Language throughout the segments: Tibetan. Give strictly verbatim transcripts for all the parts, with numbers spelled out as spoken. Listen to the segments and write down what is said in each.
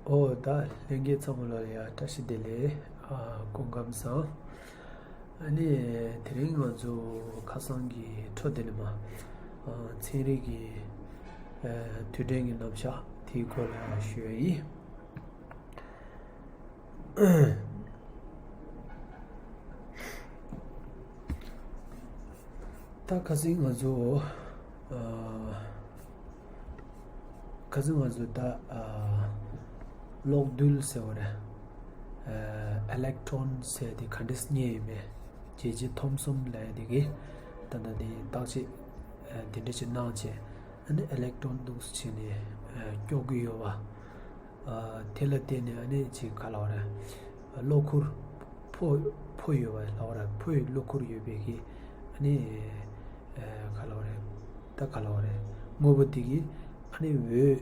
ཨོ་ད་ལྷན་རྒྱས་ཚང་མ་ལ་ཡ་བཀྲ་ཤིས་བདེ་ལེགས། ཨ་སྐུ་ཁམས་བཟང་། ཨ་ནི་དེ་རིང་ང་ཚོ་ཁ་སང་གི་འཕྲོ་དེ་ནས་མ་ཨ་ཚན་རིག་གི་ཨ་དུས་དྲན་གྱི་རྣམ་གཞག་དེའི་སྐོར་ལ་ཞུ་ཡ་ཡིན། ད་ཁ་སང་ང་ཚོ་ཨ་ཁ་སང་ང་ཚོ་ད་ཨ་གློག་རྡུལ་ཟེར་བ་རེད། ཨ་ཨི་ལེག་ཊོན་ཟེར་དེ་ག་འདྲས་རྙེད་ཡོད་མེད། ཇེ་ཇེ་ཐོམ་སོན་ལབ་ཡ་དེ་གིས་ད་ལྟ་དེ་བརྟག་དཔྱད་ཨ་དེ་འདྲ་ཅིག་གནང་བྱས། ཨ་ནི་ཨི་ལེག་ཊོན་འདུག་སེ་བྱས་ནས་ཨ་སྐྱོག་གི་ཡོད་པ། ཨ་དེ་ལ་བརྟེན་ནས་ཨ་ནི་ཅིག་ག་ལབ་དགོས་རེད། གློག་ཁུར་ཕོ་ཕོ་ཡོད་པ་ལབ་དགོས་རེད། ཕོའི་གློག་ཁུར་ཡོད་པའི་གི་ཨ་ནི་ཨ་ག་ལབ་དགོས་རེད། ད་ག་ལབ་དགོས་རེད། དངོས་པོ་དེ་གི་ཨ་ནི་འོད་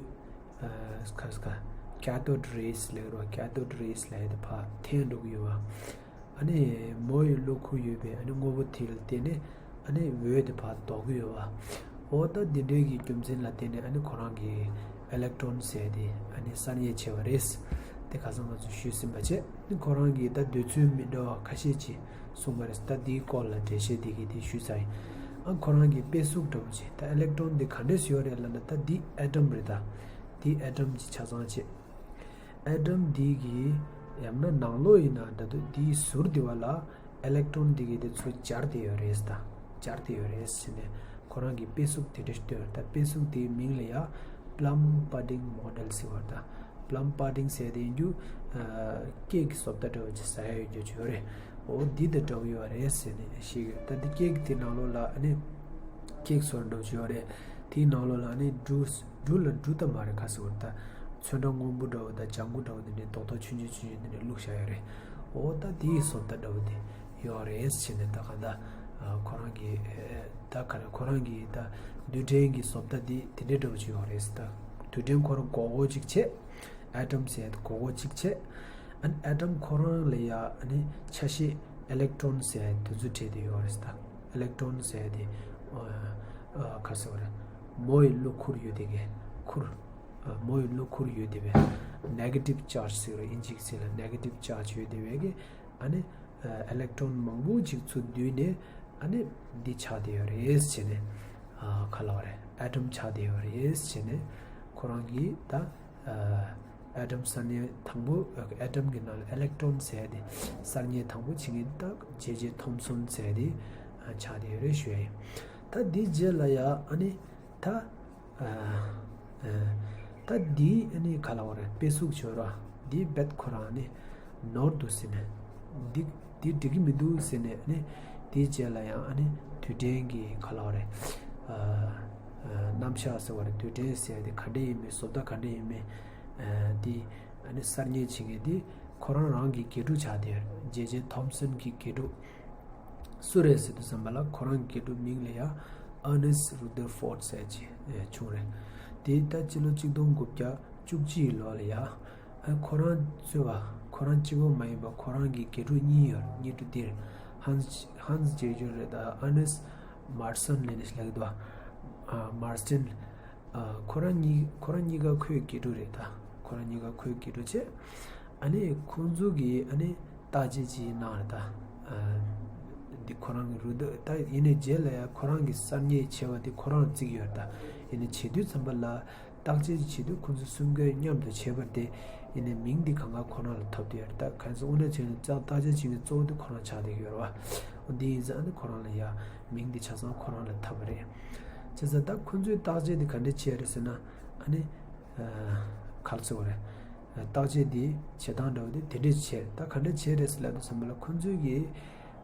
ཨ་ཁ་ཁ་ཁེ་ཐོད་རེས་ལབ་དགོས་རེད། ཁེ་ཐོད་རེས་ལབ་ཡ་དེ་ཕར་འཐེན་འགྲོ་གི་ཡོད་པ། ཨ་ནི་མོ་ཡི་གློག་ཁུར་ཡོད་པའི་ཨ་ནི་དངོས་པོ་དེ་ལ་བརྟེན་ནས་ཨ་ནི་འོད་དེ་ཕར་ལྡོག་གི་ཡོད་པ། འོ་ད་འདི་འདྲའི་གི་རྒྱུ་མཚན་ལ་བརྟེན་ནས་ཨ་ནི་ཁོ་རང་གི་ཨི་ལེག་ཊོན་ཟེར་དེ་ཨ་ནི་གསར་རྙེད་བྱས་པ་རེད། དེ་ཁ་སང་ང་ཚོ་ཞུས་ཟིན་པ་བྱས། ཨ་ནི་ཁོ་རང་གིས་ད་འདོད་ཚུལ་མི་འདྲ་བ་ཁ་ཤས་ཅིག་གསུངས་པ་རེད། ད་འདིའི་སྐོར་ལ་འགྲེལ་བཤད་དེ་གི་དེ་ཞུས་ཚར་ཡིན། ཨ་ཁོ་རང་གི་དཔེ་གཟུགས་འདྲ་པོ་ཅིག་ད་ཨི་ལེག་ཊོན་དེ་ག་འདྲས་ཡོད་རེད་ལབ་ན། ད་འདི་ཨེ་ཊམ་རེད། ད་འདི་ཨེ་ཊམ་ཅིག་ཆ་ཚང་བྱས། ཨེ་ཊམ་འདི་གི་ཡང་ན་ནང་ལོགས་ཡིན་ན་འདྲ་འདུག་འདིའི་ཟུར་འདི་བ་ལ་ཨི་ལེག་ཊོན་འདི་གི་དེ་ཚོ་སྦྱར་ཏེ་ཡོད་རེད། ད་སྦྱར་ཏེ་ཡོད་རེད་ཟེར་ནས་ཁོ་རང་གི་དཔེ་གཟུགས་དེ་འདྲ་ཞིག་སྟོན། ད་དཔེ་གཟུགས་དེའི་མིང་ལ་ཡ་པླམ་པ་ཌིང་མོ་ཌེལ་ཟེར་བ། ད་པླམ་པ་ཌིང་ཟེར་དེ་ཡིན་རྒྱུ་ཨ་ཀེག་གི་བཟོ་ལྟ་འདྲ་བོ་ཅིག་ཟ་ཡ་ཡོད་རྒྱུ་ཅིག་ཡོད་རེད། འོ་འདི་དང་འདྲ་བོ་ཡོད་རེད་ཟེར་ནས་ཤེས་ཡོད། ད་འདི་ཀེག་དེ་ནང་ལོགས་ལ་ཨ་ནི་ཀེག་བཟོ་འདྲ་བོ་ཅིག་ཡོད་རེད། དེའི་ནང་ལོགས་ལ་ཨ་ནི་འབྲུ་འབྲུ་ལ་འབྲུ་ད་མ་རེད། ག་ཟེར་བ་ད་ཚོན་ཁྲ་སྔོན་པོ་འདྲ་བོ་དང་ལྗང་གུ་འདྲ་བོ་དེ་འདྲའི་རྡོག་རྡོག་ཆུང་ཆུང་ཆུང་ཆུང་དེ་འདྲ་བླུགས་བཞག་ཡོད་རེད། འོ་ད་དེའི་བཟོ་ལྟ་འདྲ་བོ་དེ་ཡོད་རེད་ཟེར་ནས། ད་ག་ད་ཁོ་རང་གི་ད་ག་རེ་ཁོ་རང་གི་ད་རྡུལ་ཕྲན་གྱི་བཟོ་ལྟ་དེ་དེ་འདྲའི་འདྲ་བོ་ཅིག་ཡོད་རེད་ཟེར། ད་རྡུལ་ཕྲན་ཁོ་རང་སྒོར་སྒོར་ཅིག་བྱས། ཨེ་ཊམ་ཟེར་ཡ་དེ་སྒོར་སྒོར་གཅིག་བྱས། ཨ་ནི་ཨེ་ཊམ་ཁོ་རང་ལ་ཡ་ཨ་ནི་ཆ་ཤས་ཨི་ལེག་ཊོན་ཟེར་ཡ་དེ་ཚོ་ཕྲད་དེ་ཡོད་རེད་ད། ཨི་ལེག་ཊོན་ཟེར་ཡ་དེ་ཨ་ཨ་ག་ཟེར་བ་རེད། མོ་ཡི་གློག་ཁུར་ཡོད་དེ་གའི་ཁུར། ཨ་མོ་ཡི་གློག་ཁུར་ཡོད་དེ་བས་ནེ་གེ་ཊིབ་ཆར་ཇི་ཟེར་བ་ཨིན་ཇིའི་ཚིག་ལ་ནེ་གེ་ཊིབ་ཆར་ཇི་ཡོད་དེ་བས་གི་ཨ་ནི་ཨ་ཨི་ལེག་ཊོན་མང་པོ་ཅིག་ཚུར་བསྡུས་ནས་ཨ་ནི་འདི་ཆགས་བསྡད་ཡོད་རེད་ཟེར་ནས། ཨ་ག་ལབ་དགོས་རེད། ཨེ་ཊམ་ཆགས་བསྡད་ཡོད་རེད་ཟེར་ནས་ཁོ་རང་གིས་ད་ཨ་ཨེ་ཊམ་གསར་རྙེད་དང་པོ། ཨེ་ཊམ་གྱི་ནང་ལ་ཨི་ལེག་ཊོན་ཟེར་ཡ་དེ་གསར་རྙེད་དང་པོ་བྱེད་མཁན་ད་ཇེ་ཇེ་ཐོམ་སོན་ཟེར་ཡ་དེ་ཨ་ཆགས་བསྡད་ཡོད་རེད་ཞུ་ཡ་ཡིན། ད་འདི་རྗེས་ལ་ཡ་ཨ་ནི་ད་ཨ་ཨ་ད་འདི་ཨ་ནི་ག་ལབ་དགོས་རེད། དཔེ་གཟུགས་བྱོས་ར། འདི་རྦད་ཁོ་རང་ཨ་ནི་ནོར་འདུག་ཟེར་ནས། འདི་འདི་འགྲིག་གི་མི་འདུག་ཟེར་ནས་ཨ་ནི་དེའི་རྗེས་ལ་ཡང་ཨ་ནི་དུས་དྲན་གྱི་ག་ལབ་དགོས་རེད། ཨ་ཨ་རྣམ་གཞག་ཟེར་བ་རེད། དུས་དྲན་ཟེར་ཡ་དེ་ག་འདྲ་ཡིན་མིན་བཟོ་ལྟ་ག་འདྲ་ཡིན་མིན་ཨ་འདི་ཨ་ནི་གསར་རྙེད་བྱེད་མཁན་འདི་ཁོ་རང་རང་གི་དགེ་ཕྲུག་ཆགས་བསྡད་ཡོད་རེད། ཇེ་ཇེ་ཐོམ་སོན་གྱི་དགེ་ཕྲུག་སུ་རེད་ཟེར་དུས་ཙམ་པ་ལ་ཁོ་རང་གི་དགེ་ཕྲུག་མིང་ལ་ཡ་ཨར་ནེ་སི་རུ་དར་ཕོར་ཌི་ཟེར་ཅིག་བྱུང་རེད། དེ་ད་སྤྱི་ལོ་གཅིག་སྟོང་དགུ་བརྒྱ་བཅུ་གཅིག་ལོ་ལ་ཡ། ཨ་ཁོ་རང་གཙོས་པ་ཁོ་རང་གཅིག་པོ་མ་ཡིན་པ་ཁོ་རང་གི་དགེ་ཕྲུག་གཉིས་ཡོད། གཉིས་དྲུག་འདིར་ཧན་སི་ཧན་སི་ཇེ་ཇོ་རེད་དང་ཨར་ནེ་སི་མར་སོན་ལབ་ནས་ལབ་ཀྱི་འདུག་ཨ་མར་སོན། ཨ་ཁོ་རང་གཉིས་ཁོ་རང་གཉིས་ཀ་ཁོའི་དགེ་ཕྲུག་རེད་ད། ཁོ་རང་གཉིས་ཀ་ཁོའི་དགེ་ཕྲུག་བྱས། ཨ་ནི་ཁོང་ཚོ་གིས་ཨ་ནི་བརྟག་དཔྱད་ཅིག་གནང་རེད་ད། ཨ་འདི་ཁོ་རང་གི་རུ་ད་ད་ཡིན་ནའི་རྗེས་ལ་ཡ་ཁོ་རང་གི་གསར་རྙེད་བྱས་པ་འདི་ཁོ་རང་བརྩི་གི་ཡོད་རེད་ད། ཡིན་ནའི་བྱེད་དུས་ཙམ་པ་ལ། བརྟག་དཔྱད་བྱེད་དུས་ཁོང་ཚོ་གསུམ་ཀས་མཉམ་དུ་བྱས་པ་དེ་ཡིན་ནའི་མིང་འདི་གང་ག་ཁོ་རང་ལ་ཐོབ་བསྡད་ཡོད་རེད། ད་གང་ཟེར་དངོས་གནས་བྱས་ན་ཙང་བརྟག་དཔྱད་བྱེད་མཁན་གཙོ་བོ་དེ་ཁོ་རང་ཆགས་བསྡད་ཀྱི་ཡོད་རེད་བ། འོ་འདི་ཡིན་ཙང་ཨ་ནི་ཁོ་རང་ལ་ཡ་མིང་འདི་ཆ་ཚང་ཁོ་རང་ལ་ཐོབ་པ་རེད། བྱས་ཙང་ད་ཁོང་ཚོས་བརྟག་དཔྱད་འདི་ག་འདྲས་བྱས་རེད་ཟེར་ན་ཨ་ནི་ཨ་ག་རེ་ཟེར་དགོས་རེད། བརྟག་དཔྱད་འདི་བྱེད་སྟངས་འདྲ་བོ་དེ་དེ་འདྲས་བྱས་རེད། ད་ག་འདྲས་བྱས་རེད་ཟེར་ལབ་དུས་ཙམ་པ་ལ་ཁོང་ཚོས་ཀྱིས་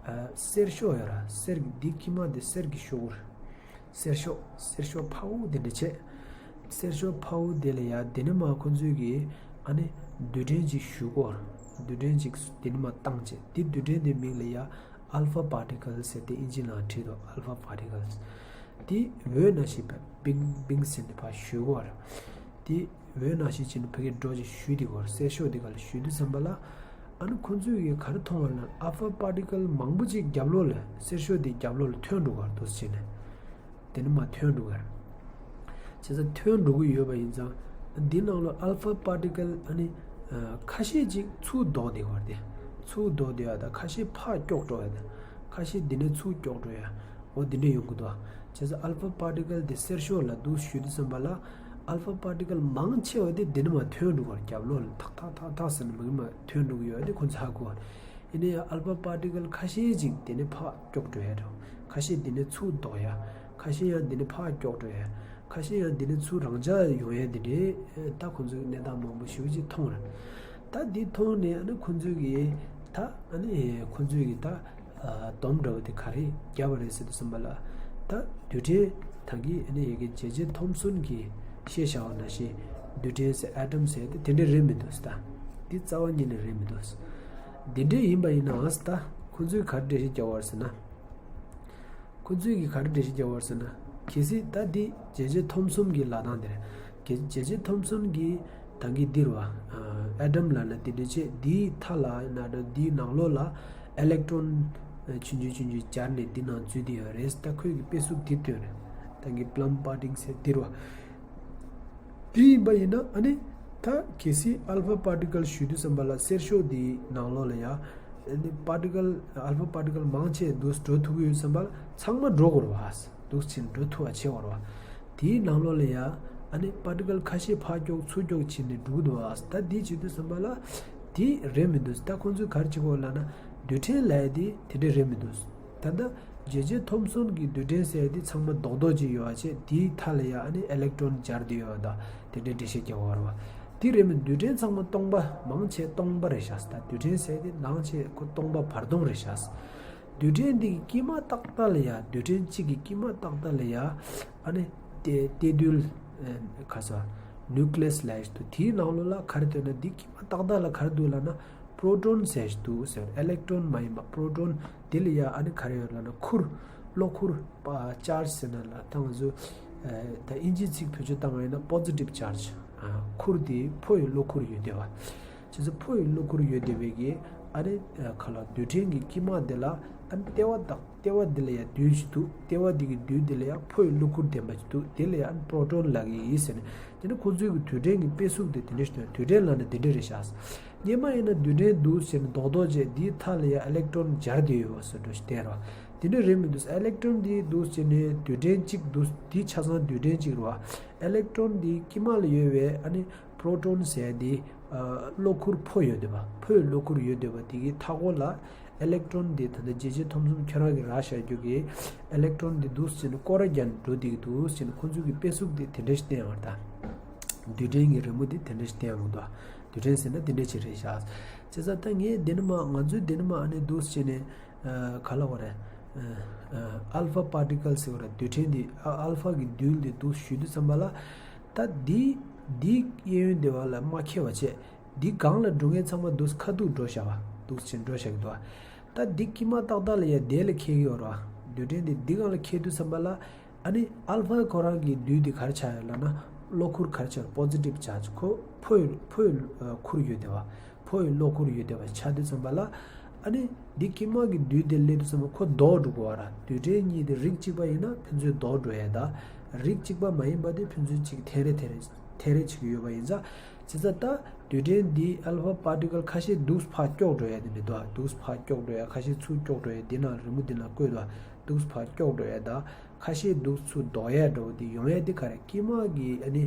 ཨ་གསེར་ཤོག་ཡོད་ར། གསེར་གྱི་འདི་དཀྱིལ་མ་འདི་གསེར་གྱི་ཤོག་གུ་རེད། གསེར་ཤོག་གསེར་ཤོག་ཕ་བོ་དེ་འདྲ་བྱས། གསེར་ཤོག་ཕ་བོ་དེ་ལ་ཡ་དེ་ནས་མར་ཁོ་ཚོས་ཀྱིས་ཨ་ནི་རྡུལ་ཕྲན་ཅིག་གཞུས་གོ། རྡུལ་ཕྲན་ཅིག་དེ་ནས་མར་བཏང་བྱས། དེ་རྡུལ་ཕྲན་དེ་མིང་ལ་ཡ་ཨལ་ཕ་པར་ཊི་ཀལ་ཟེར་ཏེ་ཨིན་ཇི་ནང་བྲིས་འདུག་ཨལ་ཕ་པར་ཊི་ཀལ། དེ་འོད་ནང་བཞིན་པའི་བིང་བིང་ཟེར་ནས་ཕར་གཞུས་གོ་ར། དེ་འོད་ནང་བཞིན་བྱས་ནས་ཕ་གིར་འགྲོ་ཅིག་གཞུས་དེ་གོ་ར། གསེར་ཤོག་དེ་ག་ལ་གཞུས་དུས་ཙམ་པ་ལ་ཨ་ནི་ཁོ་ཚོས་ཀྱིས་ག་རེ་མཐོང་བ་ལ་ཨལ་ཕ་པར་ཊི་ཀལ་མང་པོ་ཅིག་རྒྱབ་ལོགས་ལ་གསེར་ཤོག་དེ་རྒྱབ་ལོགས་ལ་ཐོན་འགྲོ་ག་ར་འདུག་སེ་བྱས་ནས། དེ་ནས་མར་ཐོན་འགྲོ་གི་རེད། བྱས་ཙང་ཐོན་འགྲོ་གི་ཡོད་པ་ཡིན་ཙང་ འདི་ནང་ལོ་ཨལ་ཕ་པར་ཊི་ཀལ་ཨ་ནི་ཁ་ཤས་ཅིག་ཚུར་ལྡོག་བསྡད་པ་རེད། ཚུར་ལྡོག་བསྡད་པ་དང་ཁ་ཤས་ཕར་ཀྱོག་འགྲོ་ཡ་དང་ཁ་ཤས་འདི་ནས་ཚུར་ཀྱོག་འགྲོ་ཡ། འོ་འདི་འདྲ་ཡོང་གི་འདུག་བྱས་ཙང་ཨལ་ཕ་པར་ཊི་ཀལ་དེ་གསེར་ཤོག་ལ་འདུག་ཞུ་དུས་ཙམ་པ་ལ་ཨལ་ཕ་པར་ཊི་ཀལ་མང་ཆེ་བ་དེ་འདི་ནས་མར་ཐོན་འགྲོ་གི་རེད། རྒྱབ་ལོགས་ལ་ཐག་ཐག་ཐག་ཐག་ཟེར་ནས་མར་མར་ཐོན་འགྲོ་གི་ཡོད་དེ་ཁོ་ཚོ་ཧ་གོ་བ་རེད། ཡིན་ན་ཡང་ཨལ་ཕ་པར་ཊི་ཀལ་ཁ་ཤས་ཅིག་དེ་ནས་ཕར་ཀྱོག་འགྲོ་ཡ་འདྲ། ཁ་ཤས་དེ་ནས་ཚུར་ལྡོག་ཡ། ཁ་ཤས་ཡང་དེ་ནས་ཕར་ཀྱོག་འགྲོ་ཡ། ཁ་ཤས་ཡང་དེ་ནས་ཚུར་རང་འཇགས་ཡོང་ཡ་དེ་འདྲའི་ད་ཁོ་ཚོའི་གནས་སྟངས་མང་པོ་ཞེ་པོ་ཅིག་མཐོང་རེད། ད་འདི་མཐོང་ནས་ཨ་ནི་ཁོ་ཚོའི་གི་ད་ཨ་ནི་ཁོ་ཚོའི་གི་ད་སྡོམ་འདྲ་བོ་དེ་ག་རེ་བརྒྱབ་པ་རེད་ཟེར་དུས་ཙམ་པ་ལ་ད་རྡུལ་ཕྲན་ད་གི་ཨ་ནི་ཡ་གི་ཇེ་ཇེ་ཐོམ་སོན་གྱིས་བཤད་བཞག་པ་ནང་བཞིན་རྡུལ་ཕྲན་ཟེར་ཨེ་ཊམ་ཟེར་དེ་དེ་འདྲ་རེད་མི་འདུག་ད། འདི་རྩ་བ་ཉིད་ནས་རེད་མི་འདུག་འདི་འདྲ་ཡིན་པ་ཡིན་ནའང་ད་ཁོ་ཚོས་ག་རེ་འགྲེལ་བཤད་རྒྱག་པ་རེད་ཟེར་ན། ཁོ་ཚོས་གི་ག་རེ་འགྲེལ་བཤད་རྒྱག་པ་རེད་ཟེར་ན། གལ་སྲིད་ད་འདི་ཇེ་ཇེ་ཐོམ་སོན་གྱི་ལབ་སྟངས་དེ་རེད། གལ་ཇེ་ཇེ་ཐོམ་སོན་གྱི་ད་གི་འདི་རེད་བ། ཨེ་ཊམ་ལབ་ན་དེ་འདྲ་བྱས་འདིའི་མཐའ་ལ་ན་འདྲ་འདིའི་ནང་ལོགས་ལ་ཨི་ལེག་ཊོན་ཆུང་ཆུང་ཆུང་ཆུང་སྦྱར་ནས་འདི་ནང་འཛུལ་བསྡད་ཡོད་རེད། ད་ཁོས་གི་དཔེ་གཟུགས་འདི་སྟོན་རེད། ད་གི་པི་ལམ་པར་ཊི་ཀལ་ཟེར་འདི་རེད་བ། དེ་ཡིན་པ་ཡིན་ན་ཨ་ནི་ད་གལ་སྲིད་ཨལ་ཕ་པར་ཊི་ཀལ་ཞུ་དུས་ཙམ་པ་ལ་གསེར་ཤོག་འདིའི་ནང་ལོགས་ལ་ཡ་ཨ་ནི་པར་ཊི་ཀལ་ཨལ་ཕ་པར་ཊི་ཀལ་མང་ཆེ་འདུག་འགྲོ་ཐུབ་ཀྱི་ཡོད་ཙམ་པ་ལ་ཚང་མ་འགྲོ་དགོས་རེད་བ། འདུག་ཕྱིན་འགྲོ་ཐུབ་པ་བྱེད་དགོས་རེད་བ། དེའི་ནང་ལོགས་ལ་ཡ་ཨ་ནི་པར་ཊི་ཀལ་ཁ་ཤས་ཕར་ཀྱོག་ཚུར་ཀྱོག་བྱས་ནས་འགྲོ་གི་འདུག་བ། ད་འདི་བྱེད་དུས་ཙམ་པ་ལ་དེ་རེད་མི་འདུག་ད་ཁོང་ཚོས་ག་རེ་བྱེད་དགོས་ལབ་ན་རྡུལ་ཕྲན་ལབ་ཡ་དེ་དེ་འདྲ་རེད་མི་འདུག་ད་ལྟ་ཇེ་ཇེ་ཐོམ་སོན་གྱི་རྡུལ་ཕྲན་ཟེར་ཡ་དེ་ཚང་མ་རྡོག་རྡོག་ཅིག་ཡོད་པ་བྱས་དེའི་མཐའ་ལ་ཡ་ཨ་ནི་ཨི་ལེག་ཊོན་སྦྱར་བསྡད་ཡོད་པ་དང་དེ་འདྲའི་འགྲེལ་བཤད་རྒྱག་དགོས་རེད་བ། དེ་རེད་མི་རྡུལ་ཕྲན་ཚང་མ་སྟོང་པ་མང་ཆེ་སྟོང་པ་རེད་ཤག་ད་རྡུལ་ཕྲན་ཟེར་ཡ་དེ་མང་ཆེ་ཁོ་སྟོང་པ་བར་སྟོང་རེད་ཤག་རྡུལ་ཕྲན་འདི་གི་དཀྱིལ་མ་ཏག་ཏག་ལ་ཡ་རྡུལ་ཕྲན་གཅིག་གི་དཀྱིལ་མ་ཏག་ཏག་ལ་ཡ་ཨ་ནི་གཏེ་གཏེར་རྡུལ་ཁ་ས་ནིའུ་ཀི་ལི་ཡས་ལབ་ཡ་ཞིག་འདུག་དེའི་ནང་ལོགས་ལ་ག་རེ་འདུག་ན་འདི་དཀྱིལ་མ་ཏག་ཏག་ལ་ག་རེ་འདུག་ལབ་ན་པྲོ་ཊོན་ཟེར་ཞིག་འདུག་ཟེར། ཨི་ལེག་ཊོན་མ་ཡིན་པ་པྲོ་ཊོན། དེ་ལ་ཡ་ཨ་ནི་ག་རེ་ཡོད་ལབ་ན་ཁུར། གློག་ཁུར་པ་ཅར་ཇི་ཟེར་ན་ལ་ད་ང་ཚོ་ད་ཨིན་ཇི་ཚིག་བེད་སྤྱོད་བཏང་བ་ཡིན་ན་པོ་ཛི་ཊིབ་ཅར་ཇི། ཁུར་དེ་ཕོ་ཡི་གློག་ཁུར་ཡོད་བསྡད་པ། བྱས་ཙང་ཕོ་ཡི་གློག་ཁུར་ཡོད་བསྡད་པའི་གི་ཨ་ནི་ག་ལ་རྡུལ་ཕྲན་གྱི་དཀྱིལ་མ་དེ་ལ་ཨ་ནི་ལྟེ་བ་དང་ལྟེ་བ་འདི་ལ་ཡ་རྡུལ་ཞིག་འདུག་ལྟེ་བ་འདི་གི་རྡུལ་འདི་ལ་ཡ་ཕོ་ཡི་གློག་ཁུར་ལྡན་པ་ཞིག་འདུག་དེ་ལ་ཡ་ཨ་ནི་པྲོ་ཊོན་ལབ་ཀྱི་ཡིན་ཟེར་ནས་དེ་ནི་ཁོ་ཚོའི་གི་རྡུལ་ཕྲན་གྱི་དཔེ་གཟུགས་དེ་དེ་འདྲ་ཞིག་འདུག་རྡུལ་ཕྲན་ལབ་ན་དེ་འདྲ་རེད་ཤག་སྔོན་མ་ཡིན་ན་རྡུལ་ཕྲན་འདུག་ཟེར་ནས་རྡོག་རྡོག་བྱས་འདིའི་མཐའ་ལ་ཡ་ཨི་ལེག་ཊོན་སྦྱར་བསྡད་ཡོད་པ་བཟོ་འདྲ་ཞིག་བསྟན་རོགས། དེ་འདྲ་རེད་མི་འདུག་ཨི་ལེག་ཊོན་འདི་འདུག་ཟེར་ནས་རྡུལ་ཕྲན་གཅིག་འདུག་འདི་ཆ་ཚང་རྡུལ་ཕྲན་གཅིག་རེད་བ། ཨི་ལེག་ཊོན་འདི་དཀྱིལ་མ་ལ་ཡོད་པའི་ཨ་ནི་པྲོ་ཊོན་ཟེར་འདི་གློག་ཁུར་ཕོ་ཡོད་བསྡད་པ། ཕོ་ཡི་གློག་ཁུར་ཡོད་བསྡད་པ་དེ་གི་མཐའ་སྐོར་ལ་ཨི་ལེག་ཊོན་འདི་ད་ལྟ་ཇེ་ཇེ་ཐོམ་སོན་ཁྱོད་རང་གི་ར་ཤར་རྒྱུ་གི་ཨི་ལེག་ཊོན་འདི་འདུག་ཟེར་ནས་སྐོར་ར་རྒྱག་ནས་འགྲོ་བསྡད་ཀྱི་འདུག་ཟེར་ནས་ཁོང་ཚོ་གི་དཔེ་གཟུགས་འདི་དེ་འདྲ་ཞིག་བསྟན་ཡོད་རེད་ད། རྡུལ་ཕྲན་གྱི་རི་མོ་འདི་དེ་འདྲ་ཞིག་བསྟན་ཡོད་རེད་ད། རྡུལ་ཕྲན་ཟེར་ན་དེ་འདྲ་ཞིག་རེད་ཤག་བྱས་ཙང་ད་ངས་འདི་ནི་མ་ང་ཚོས་འདི་ནི་མ་ཨ་ནི་འདུག་ཟེར་ནས་ག་ལ་བ་རེད། ཨལ་ཕ་པར་ཊི་ཀལ་ཟེར་བ་རེད། རྡུལ་ཕྲན་འདི་ཨ་ཨལ་ཕ་གི་རྡུལ་འདི་འདུག་ཞུ་དུས་ཙམ་པ་ལ་ད་འདི་འདི་གཡས་གཡོན་སྡེ་བ་ལ་མ་ཁེལ་བ་བྱས། འདི་སྒང་ལ་འགྲོ་མཁན་ཚང་མ་འདུག་ཁ་ཐུག་འགྲོ་བཞག་པ་འདུག་ཟེར་འགྲོ་བཞག་གི་འདུག་ད་འདི་དཀྱིལ་མ་ཏག་ཏག་ལ་ཡ་དེ་ལ་ཁེལ་གི་ཡོད་རེད་བ། རྡུལ་ཕྲན་འདི་འདི་སྒང་ལ་ཁེལ་དུས་ཙམ་པ་ལ་ཨ་ནི་ཨལ་ཕ་ཁོ་རང་གི་རྡུལ་འདི་ག་རེ་ཆགས་ཡོད་ལབ་ན་གློག་ཁུར་ག་རེ་ཆགས་ཡོད། པོ་ཛི་ཊིབ་ཅར་ཇི། ཁོ་ཕོ་ཡི་ཕོ་ཡི་ཁུར་ཡོད་བསྡད་པ། ཕོ་ཡི་གློག་ཁུར་ཡོད་བསྡད་པ་ཆགས་དུས་ཙམ་པ་ལ་ཨ་ནི་འདི་དཀྱིལ་མ་གི་རྡུལ་དེ་སླེབས་དུས་ཙམ་པ་ཁོ་ལྡོག་འགྲོ་དགོས་བ་ར། རྡུལ་ཕྲན་གཉིས་དེ་རིགས་གཅིག་པ་ཡིན་ན་ཕན་ཚུན་ལྡོག་འགྲོ་ཡ་ད། རིགས་གཅིག་པ་མ་ཡིན་པ་དེ་ཕན་ཚུན་གཅིག་ཐེ་རེ་ཐེ་རེ་ཐེ་རེ་བྱེད་ཀྱི་ཡོད་པ་ཡིན་ཙང་། བྱས་ཙང་ད་རྡུལ་ཕྲན་འདི་ཨལ་ཕ་པར་ཊི་ཀལ་ཁ་ཤས་འདུག་ཕར་ཀྱོག་འགྲོ་ཡ་དེ་འདྲ་འདུག་འདུག་ཕར་ཀྱོག་འགྲོ་ཡ། ཁ་ཤས་ཚུར་ཀྱོག་འགྲོ་ཡ། འདི་ན་རི་མོ་འདི་ན་བཀོད་འདུག་འདུག་ཕར་ཀྱོག་འགྲོ་ཡ་ད། ཁ་ཤས་འདུག་ཚུར་ལྡོག་ཡ་འདྲ་བོ་དེ་ཡོང་ཡ་དེ་ག་རེ། དཀྱིལ་མ་གི་ཨ་ནི་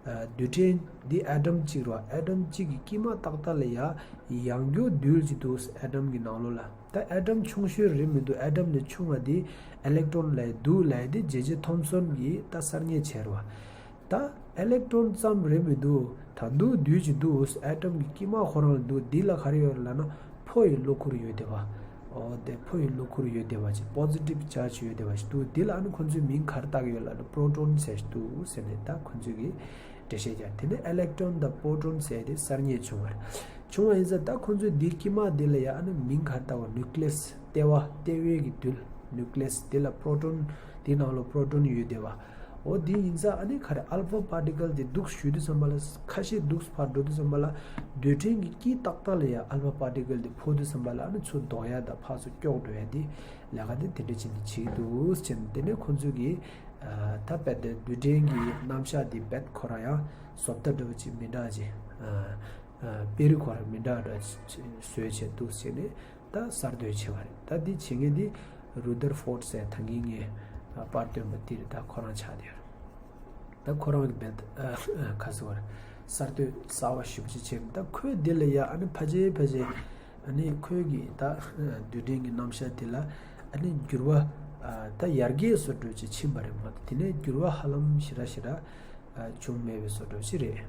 རྡུལ་ཕྲན་འདི་ཨེ་ཊམ་གཅིག་རེད་བ། ཨེ་ཊམ་གཅིག་གི་དཀྱིལ་མ་ཏག་ཏག་ལ་ཡ་ཡང་རྒྱུ་རྡུལ་གཅིག་འདུག་ཨེ་ཊམ་གི་ནང་ལོགས་ལ། ད་ཨེ་ཊམ་ཆུང་ཤོས་རེད་མི་འདུག་ཨེ་ཊམ་ལས་ཆུང་བ་དེ་ཨི་ལེག་ཊོན་ལབ་འདུག་ལབ་དེ་ཇེ་ཇེ་ཐོམ་སོན་གྱིས་ད་གསར་རྙེད་བྱས་རེད་བ། ད་ཨི་ལེག་ཊོན་ཙམ་རེད་མི་འདུག་ད་འདུག་རྡུལ་གཅིག་འདུག་ཨེ་ཊམ་གི་དཀྱིལ་མ་ཁོ་རང་ལ་འདུག་འདི་ལ་ག་རེ་ཡོད་ལབ་ན་ཕོ་ཡི་གློག་ཁུར་ཡོད་བསྡད་པ། འོ་དེ་ཕོ་ཡི་གློག་ཁུར་ཡོད་བསྡད་པ་ཅིག་པོ་ཛི་ཊིབ་ཅར་ཇི་ཡོད་བསྡད་པ་ཞིག་འདུག་འདི་ལ་ཨ་ནི་ཁོང་ཚོས་མིང་ག་རེ་བཏགས་ཡོད་ལབ་ན་པྲོ་ཊོན་ཟེར་ཞིག་འདུག་ཟེར་ནས་ད་ཁོང་ཚོས་ཀྱིས་འགྲེལ་བཤད་རྒྱག་དེ་ནས་ཨི་ལེག་ཊོན་དང་པྲོ་ཊོན་ཟེར་དེ་གསར་རྙེད་བྱུང་བ་རེད། བྱུང་བ་ཡིན་ཙང་ད་ཁོང་ཚོས་འདིའི་དཀྱིལ་མ་འདི་ལ་ཡ་ཨ་ནི་མིང་ག་རེ་བཏགས་པ། ནིའུ་ཀི་ལི་ཡས། ལྟེ་བ། ལྟེ་བའི་གི་རྡུལ། ནིའུ་ཀི་ལི་ཡས། འདི་ལ་པྲོ་ཊོན། འདི་ནང་ལ་པྲོ་ཊོན་ཡོད་བསྡད་པ། འོ་འདི་ཡིན་ཙང་ཨ་ནི་ག་རེ། ཨལ་ཕ་པར་ཊི་ཀལ་འདི་འདུག་ཞུ་དུས་ཙམ་པ་ལ་ཁ་ཤས་འདུག་ཕར་འགྲོ་དུས་ཙམ་པ་ལ་རྡུལ་ཕྲན་གྱི་དཀྱིལ་ཏག་ཏག་ལ་ཡ་ཨལ་ཕ་པར་ཊི་ཀལ་འདི་ཕོག་དུས་ཙམ་པ་ལ་ཨ་ནི་ཚུར་ལྡོག་ཡ་དང་ཕར་ཚུར་ཀྱོག་འགྲོ་ཡ་འདི་ལས་ཀ་འདི་དེ་འདྲ་བྱས་ནས་བྱེད་ཀྱི་འདུག་ཟེར་ནས། དེ་ནས་ཁོང་ཚོས་ཀྱིས་ད་རྦད་དེ་རྡུལ་ཕྲན་གྱི་རྣམ་གཞག་འདི་རྦད་ཁོ་རང་ཡང་ བཟོ་ལྟ་འདྲ་བོ་ཅིག་མི་འདྲ་ཅིག་ཨ་ཨ་དཔེ་རིས་ཁོ་རང་མི་འདྲ་འདྲ་བཟོས་བྱས་འདུག་བྱས་ནས་ད་གསར་གཏོད་བྱས་པ་རེད། ད་འདི་བྱེད་མཁན་འདི་རུ་དར་ཕོར་ཌི་ཟེར་ད་གིན་ངས་ཨ་པར་བཏོན་པ་འདི་རེད། ད་ཁོ་རང་ཆགས་བསྡད་ཡོད་རེད། ད་ཁོ་རང་གི་བེད་ཨ་ཨ་ག་ཟེར་བ་རེད། གསར་གཏོད་གསར་བ་ཞེ་པོ་ཅིག་བྱས། ད་ཁོས་འདི་ལ་ཡ་ཨ་ནི་ཕལ་ཆེར་ཕལ་ཆེར་ཨ་ནི་ཁོས་ཀྱི་ད་ཨ་རྡུལ་ཕྲན་གྱི་རྣམ་གཞག་དེ་ལ་ཨ་ནི་འགྱུར་བ་ཨ་ད་ཡར་རྒྱས་བཟོ་འདྲ་ཅིག་ཕྱིན་པ་རེད་མ་གཏོགས། དེ་ནས་འགྱུར་བ་ཧ་ལམ་ཞེ་དྲག་ཞེ་དྲག་ཨ་བྱུང་མེད་པའི་བཟོ་འདྲ་ཅིག་རེད།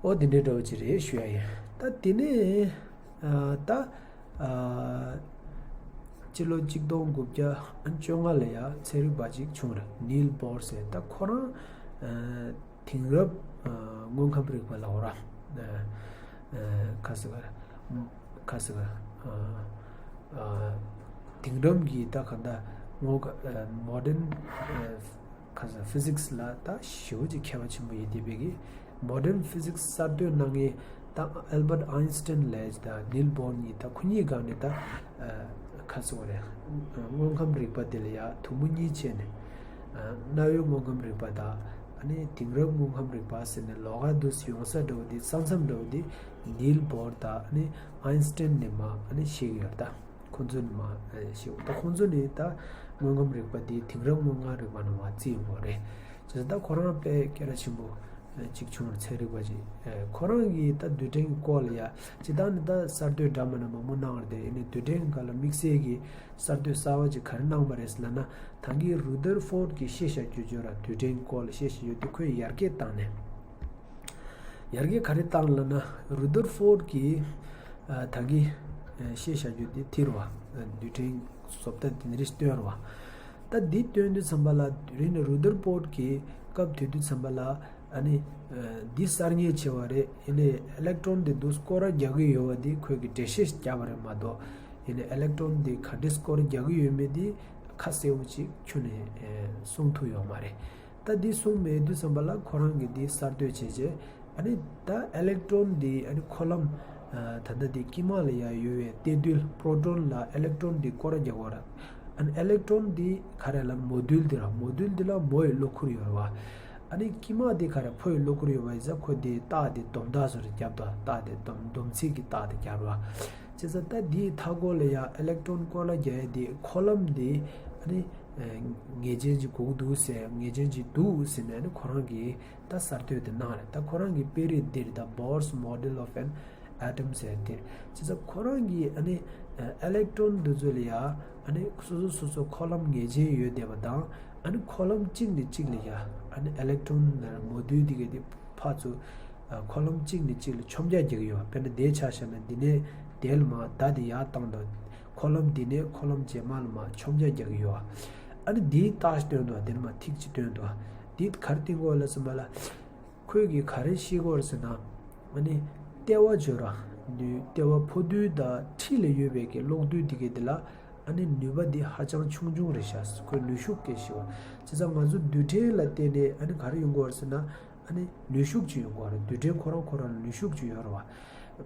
ཨོ་དེ་འདྲའི་འདྲ་བོ་ཅིག་རེད་ཞུ་ཡ་ཡིན། ད་དེ་ནས་ཨ་ད་ཨ་སྤྱི་ལོ་གཅིག་སྟོང་དགུ་བརྒྱ་བཅོ་ལྔ་ལ་ཡ་ཚན་རིག་པ་ཅིག་བྱུང་རེད། ནིལ་བོར་ཟེར། ད་ཁོ་རང་ཨ་དེང་རབས་ཨ་དངོས་ཁམས་རིག་པ་ལབ་དགོས་ར། ཨ་ཨ་ག་ཟེར་ག་ར་ག་ཟེར་ག་ར་ཨ་ཨ་དེང་རབས་ཀྱི་ད་ག་ད་དངོས་ཁམས་ཨ་མོ་ཌན་ཨ་ཁ་སང་ཕི་ཟིག་སི་ལ་ད་ཞེ་པོ་ཅིག་མཁས་པ་ཆེན་པོ་ཡིན་བསྡད་པའི་གི་མོ་ཌན་ཕི་ཟིག་སི་གསར་གཏོད་གནང་མཁན་ད་ཨལ་བར་ཨའིན་སི་ཊན་ལབ་ཡ་ཅིག་དང་ནིལ་བོར་གཉིས། ད་ཁོ་གཉིས་སྒང་ནས་ད་ཨ་ཁ་ཟེར་བ་རེད། དངོས་ཁམས་རིག་པ་དེ་ལ་ཡ་དུམ་བུ་གཉིས་ཕྱེ་ནས་ཨ་གནའ་བོའི་དངོས་ཁམས་རིག་པ་དང་ཨ་ནི་དེང་རབས་དངོས་ཁམས་རིག་པ་ཟེར་ནས་ལོགས་ཀ་འདུག་སེ་ཡོང་ས་འདྲ་བོ་དེ། ས་མཚམས་འདྲ་བོ་དེ་ནིལ་བོར་དང་ཨ་ནི་ཨའིན་སི་ཊན་ནས་མར་ཨ་ནི་བཤད་ཀྱི་ཡོད་རེད། ད། ཁོང་ཚོ་ནི་མ་ཨེ་ཞེས། ད་ཁོང་ཚོ་ནི་ད་དངོས་ཁམས་རིག་པ་འདི་དེང་རབས་དངོས་ཁམས་རིག་པ་ནང་མ་བརྩིས་ཡོང་གི་རེད། བྱས་ཙང་ད་ཁོ་རང་དཔེ་སྐད་གྲགས་ཆེན་པོ་ཨེ་གཅིག་བྱུང་བ་རེད། ཚན་རིག་པ་ཅིག་ཨེ་ཁོ་རང་གིས་ད་རྡུལ་ཕྲན་གྱི་སྐོར་ལ་ཡ་སྤྱིར་བཏང་ནི་ད་གསར་གཏོད་འདྲ་མིན་འདྲ་མང་པོ་གནང་བ་རེད་དེ། ཡིན་ནའི་རྡུལ་ཕྲན་གྱི་སྒང་ལ་དམིགས་བསལ་གྱི་གསར་གཏོད་གསར་བ་ཅིག་ག་རེ་གནང་བ་རེད་ཟེར་ལབ་ན། ད་གིན་རུ་དར་ཕོར་ཌི་གིས་བཤད་བཞག་རྒྱུ་བརྗོད་ར། རྡུལ་ཕྲན་གྱི་སྐོར་ལ་བཤད་བཞག་ཡོད་དེ་ཁོས་ཡར་རྒྱས་བཏང་ནས། ཡར་རྒྱས་ག་རེ་བཏང་ལབ་ན། རུ་དར་ཕོར་ཌི་གིས་ཨ་ད་གིན་ཨ་བཤད་བཞག་རྒྱུ་དེ་དེ་རེད་བ། རྡུལ་ཕྲན་བཟོ་ལྟ་དེ་འདྲ་ཞིག་བཏོན་རེད་བ། ད་འདི་བཏོན་དུས་ཙམ་པ་ལ་དེ་རིང་ནས་རུ་དར་ཕོར་ཌི་གིས་སྐབས་དེ་དུས་ཙམ་པ་ལ་ཨ་ནི་ཨ་འདི་གསར་རྙེད་བྱས་པ་རེད། ཡིན་ནའི་ཨི་ལེག་ཊོན་དེ་འདུག་སེ་སྐོར་ར་རྒྱག་གི་ཡོད་པ་དེ་ཁོས་ཀྱིས་འགྲེལ་བཤད་ཞིག་བརྒྱབ་པ་རེད་མ་གཏོགས། ཡིན་ནའི་ཨི་ལེག་ཊོན་དེ་ག་འདྲས་སྐོར་ར་རྒྱག་གི་ཡོད་མེད་དེ་ཁ་གསལ་པོ་ཅིག་ཁྱོན་ནས་ཨ་གསུང་ཐུབ་ཡོད་མ་རེད། ད་འདི་གསུངས་མེད་དུས་ཙམ་པ་ལ་ཁོ་རང་གིས་འདི་གསར་གཏོད་བྱས་རྗེས། ཨ་ནི་ད་ཨི་ལེག་ཊོན་འདི་ཨ་ནི་འཁོར་ལམ་ཨ་ད་ལྟ་འདི་དཀྱིལ་མ་ལ་ཡ་ཡོད་པའི་གཏེར་རྡུལ་པྲོ་ཊོན་ལ་ཨི་ལེག་ཊོན་འདི་སྐོར་ར་རྒྱག་གི་ཡོད་རེད། ཨ་ནི་ཨི་ལེག་ཊོན་འདི་ག་རེ་ལབ་ན་མོ་ཌུལ་འདི་ར། མོ་ཌུལ་འདི་ལ་མོ་ཡི་གློག་ཁུར་ཡོད་རེད་བ། ཨ་ནི་དཀྱིལ་མ་འདི་ག་རེ་ཕོ་ཡི་གློག་ཁུར་ཡོད་པ་ཡིན་ཙང་ཁོ་འདི་རྟགས་འདི་སྡོམ་རྟགས་བཟོ་འདྲ་རྒྱབ་འདུག་རྟགས་འདི་སྡོམ་སྡོམ་ཚིག་གི་རྟགས་འདི་རྒྱབ་རེད་བ། བྱས་ཙང་ད་འདིའི་མཐའ་སྐོར་ལ་ཡ་ཨི་ལེག་ཊོན་སྐོར་ར་རྒྱག་ཡ་འདི་འཁོར་ལམ་འདི་ཨ་ནི། ཨ་ངེས་ཅན་ཅིག་དགོས་ཀྱི་འདུག་ཟེར། ངེས་ཅན་ཅིག་འདུག་ཟེར་ནས་ནི་ཁོ་རང་གིས་ད་གསར་གཏོད་དེ་གནང་རེད། ད་ཁོ་རང་གི་དཔེ་རིས་འདིར་ད་Bohr's model of an atom ཟེར་དེ། བྱས་ཙང་ཁོ་རང་གིས་ཨ་ནི་ཨ་ཨི་ལེག་ཊོན་འདི་ཚོ་ལ་ཡ་ཨ་ནི་སོ་སོ་སོ་སོ་འཁོར་ལམ་ངེས་ཅན་ཡོད་བསྡད་པ་དང་། ཨ་ནི་འཁོར་ལམ་གཅིག་ནས་གཅིག་ལ་ཡ་ཨ་ནི་ཨི་ལེག་ཊོན་ནར་མོ་ཌུལ་འདི་ག་དེ་ཕར་ཚུར་ཨ་འཁོར་ལམ་གཅིག་ནས་གཅིག་ལ་མཆོང་རྒྱག་རྒྱག་གི་ཡོད། དཔེར་ན་དེ་ཆ་བཞག་ན་འདི་ནས་དེ་ལ་མར་མདའ་དེ་ཡར་བཏང་དང་། འཁོར་ལམ་འདི་ནས་འཁོར་ལམ་རྗེས་མ་ལ་མར་མཆོང་རྒྱག་རྒྱག་གི་ཡོད། ཨ་ནི་འདིའི་རྟགས་ཤིག་སྟོན་འདུག་དེ་ནས་མར་ཐིག་ཅིག་སྟོན་འདུག་འདི་ག་རེ་བསྟན་གྱི་ཡོད་ལབ་ཙམ་པ་ལ། ཁོས་ཀྱིས་ག་རེ་བཤད་ཀྱི་ཡོད་རེད་ཟེར་ན། ཨ་ནི་ལྟེ་བ་བརྗོད་ར། ལྟེ་བ་ཕོ་རྡུལ་དང་འཁྲིས་ལ་ཡོད་པའི་གི་གློག་རྡུལ་འདི་གའི་འདི་ལ་ཨ་ནི་ནུས་པ་འདི་ཧ་ཅང་ཆུང་ཆུང་རེད་ཤག་ཁོའི་ནུས་ཤུགས་སྐད་ཆ་བཤད་པ། བྱས་ཙང་ང་ཚོ་རྡུལ་ཕྲན་ལ་བརྟེན་ནས་ཨ་ནི་ག་རེ་ཡོང་གི་ཡོད་རེད་ཟེར་ན། ཨ་ནི་ནུས་ཤུགས་ཅིག་ཡོང་གི་ཡོད་རེད། རྡུལ་ཕྲན་ཁོ་རང་ཁོ་རང་ལ་ནུས་ཤུགས་ཅིག་ཡོད་རེད་བ།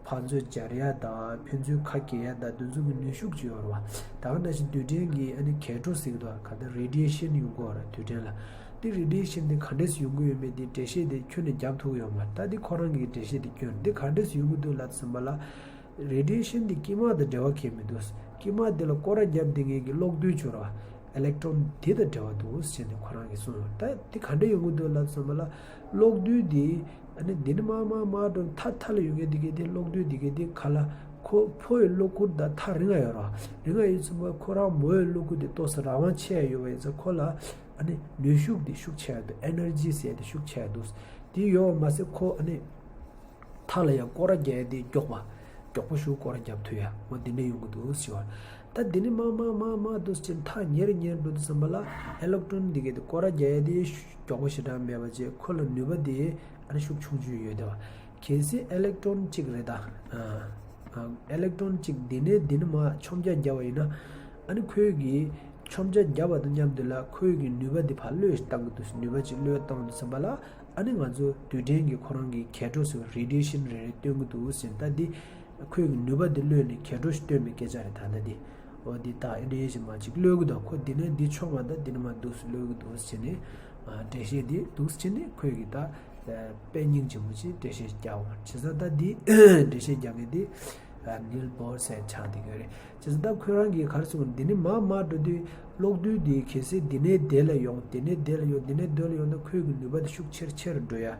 ཕར་ཚུར་འབྱར་ཡ་དང་ཕན་ཚུན་ཁ་གྱེས་ཡ་དང་དེ་ཚོ་གི་ནུས་ཤུགས་ཅིག་ཡོད་རེད་བ། ད་ག་ནང་བཞིན་རྡུལ་ཕྲན་གྱི་ཨ་ནི་ཁེ་དྲོ་ཟེར་གི་འདུག་ག་ད་རེ་ཌི་ཡེ་ཤན་ཡོང་གི་ཡོད་རེད་རྡུལ་ཕྲན་ལ། དེ་རེ་ཌི་ཡེ་ཤན་དེ་ག་འདྲས་སེ་ཡོང་གི་ཡོད་མེད་དེ་འགྲེལ་བཤད་དེ་ཁྱོན་ནས་རྒྱབ་ཐུབ་ཀྱི་ཡོད་མ་རེད། ད་དེ་ཁོ་རང་གིས་འགྲེལ་བཤད་དེ་སྐྱོན་རེད། དེ་ག་འདྲས་སེ་ཡོང་གི་འདུག་ལབ་ཙམ་པ་ལ། རེ་ཌི་ཡེ་ཤན་དེ་དཀྱིལ་མ་དང་འབྲེལ་བ་གང་ཡང་མི་འདུག་དཀྱིལ་མ་དེ་ལ་སྐོར་ར་བརྒྱབ་བསྡད་མཁན་གྱི་གློག་རྡུལ་ཅིག་ཡོད་རེད་བ། ཨི་ལེག་ཊོན་དེ་དང་འབྲེལ་བ་འདུག་ཟེར་ནས་ཁོ་རང་གིས་གསུངས་ཡོད། ད་དེ་ག་འདྲ་ཡོང་གི་འདུག་ལབ་ཙམ་པ་ལ། གློག་རྡུལ་དེ་ཨ་ནི་འདི་ནས་མར་མར་མར་འགྲོ་མཐའ་མཐའ་ལ་ཡོང་མཁན་དེ་གའི་དེ་གློག་རྡུལ་དེ་གའི་དེ་ག་ལ་ཁོ་ཕོ་ཡི་གློག་ཁུར་དང་ཐག་རིང་ང་ཡོད་རེད་བ། རིང་ང་ཡོད་ཙམ་པ་ཁོ་རང་མོ་ཡི་གློག་ཁུར་དེ་ཏོག་ཙམ་རང་དབང་ཆེ་ཡ་ཡོད་པ་ཡིན་ཙང་ཁོ་ལ་ཨ་ནི་ནུས་ཤུགས་དེ་ཤུགས་ཆེ་ཡ་འདུག་ཨེ་ནར་ཇི་ཟེར་ཡ་དེ་ཤུགས་ཆེ་ཡ་འདུག་དེ་ཡོད་པ་མ་ཟད་ཁོ་ཨ་ནི། མཐའ་ལ་ཡང་སྐོར་ར་རྒྱག་ཡ་དེ་མགྱོགས་པ། མགྱོགས་པོ་ཞིག་སྐོར་ར་རྒྱབ་ཐུབ་ཡ། འོ་འདི་འདྲ་ཡོང་གི་འདུག་ཟེར་བ། ད་འདི་ནས་མར་མར་མར་མར་འདུག་སེ་མཐའ་ཉེར་ཉེར་འགྲོ་དུས་ཙམ་པ་ལ་ཨི་ལེག་ཊོན་འདི་གའི་དེ་སྐོར་ར་རྒྱག་ཡ་དེ་མགྱོགས་པོ་ཞེ་དྲག་མེད་པ་བྱས་ཁོ་ལ་ནུས་པ་དེ་ཨ་ནི་ཤུགས་ཆུང་ཆུང་ཡོད་དེ་བ། གལ་སྲིད་ཨི་ལེག་ཊོན་གཅིག་རེད་ད། ཨ་ཨ་ཨི་ལེག་ཊོན་གཅིག་འདི་ནས་འདི་ནས་མར་མཆོང་རྒྱག་བརྒྱབ་པ་ཡིན་ན། ཨ་ནི་ཁོས་ཀྱིས་མཆོང་རྒྱག་བརྒྱབ་པ་དང་མཉམ་དུ་ལ་ཁོས་ཀྱིས་ནུས་པ་འདི་ཕར་བློས་བཏང་གི་འདུག་ནུས་པ་གཅིག་བློས་བཏང་དུས་ཙམ་པ་ལ། ཨ་ནི་ང་ཚོ་རྡུལ་ཕྲན་གྱི་ཁོ་རང་གི་ཁེ་དྲོ་ཟེར་བ་རེ་ཌི་ཡེ་ཤན་རེ་རེ་སྟོན་གྱི་འདུག་ཟེར། ད་འདི་ཁོས་ཀྱི་ནུས་པ་འདི་བློས་ནས་ཁེ་དྲོ་ཞིག་སྟོན་པའི་སྐད་ཆ་རེད། ད་ལྟ་འདི་འོ་འདི་ད་ཨེ་ནི་ཞིག་མ་ཅིག་བློས་གི་འདུག་ཁོ་འདི་ནས་འདི་ཆོག་མ་ད་འདི་ནས་མ་འདུག་ཟེར་བློས་གི་འདུག་ཟེར་ནས་ འགྲེལ་བཤད་འདི་འདུག་སེ་བྱས་ནས་ཁོས་ཀྱིས་ད་དཔེ་སྙིང་རྗེ་མོ་ཅིག་འགྲེལ་བཤད་རྒྱག་པ་རེད། བྱས་ཙང་ད་འདི་འགྲེལ་བཤད་རྒྱག་མཁན་འདི་ནིལ་བོར་ཟེར་ཆགས་བསྡད་ཀྱི་ཡོད་རེད། བྱས་ཙང་ད་ཁོ་རང་གིས་ག་རེ་གསུངས། འདི་ནས་མར་མར་འགྲོ་དུས་གློག་རྡུལ་འདི་གལ་སྲིད་འདི་ནས་དེ་ལ་ཡོང་། དེ་ནས་དེ་ལ་ཡོང་། དེ་ནས་དེ་ལ་ཡོང་ན་ཁོའི་གི་ནུས་པ་དེ་ཤུགས་ཆེར་ཆེར་འགྲོ་ཡ།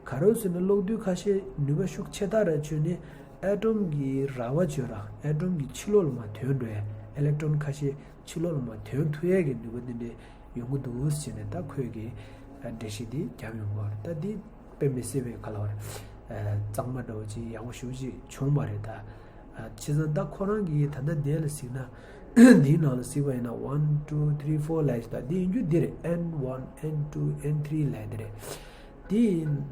ག་རེ་ཟེར་ན་གློག་རྡུལ་ཁ་ཤས་ནུས་པ་ཤུགས་ཆེ་དྲགས་ར་བྱུང་ནས་ཨེ་ཊོམ་གྱི་ར་བ་བྱས་ར་ཨེ་ཊོམ་གྱི་ཕྱི་ལོགས་ལ་མར་ཐོན་འགྲོ་ཡ། ཨི་ལེག་ཊོན་ཁ་ཤས་ཕྱི་ལོགས་ལ་མར་ཐོན་ཐུབ་ཡས་ཀྱི་ནུས་པ་འདི་འདྲས་ཡོང་གི་འདུག་ཟེར་ནས་ད་ཁོས་ཀྱི་འགྲེལ་བཤད་འདི་བརྒྱབ་ཡོང་གི་ཡོད་རེད། ད་འདི་དཔེ་མི་སྲིད་པའི་ག་ལབ་དགོས་རེད། གཙང་མ་འདྲ་བོ་ཅིག་ཡག་པོ་ཞེ་པོ་ཅིག་བྱུང་བ་རེད་ད། བྱས་ཙང་ད་ཁོ་རང་གིས་ད་ལྟ་འདི་ལ་གཟིགས་ན། འདིའི་ནང་ལ་གཟིགས་པ་ཡིན་ན་one two three four ལབ་ཡ་ཞིག་ད་འདི་ཡིན་རྒྱུ་འདི་རེད། N one N two N three ལབ་ཡ་འདི་རེད། དེ་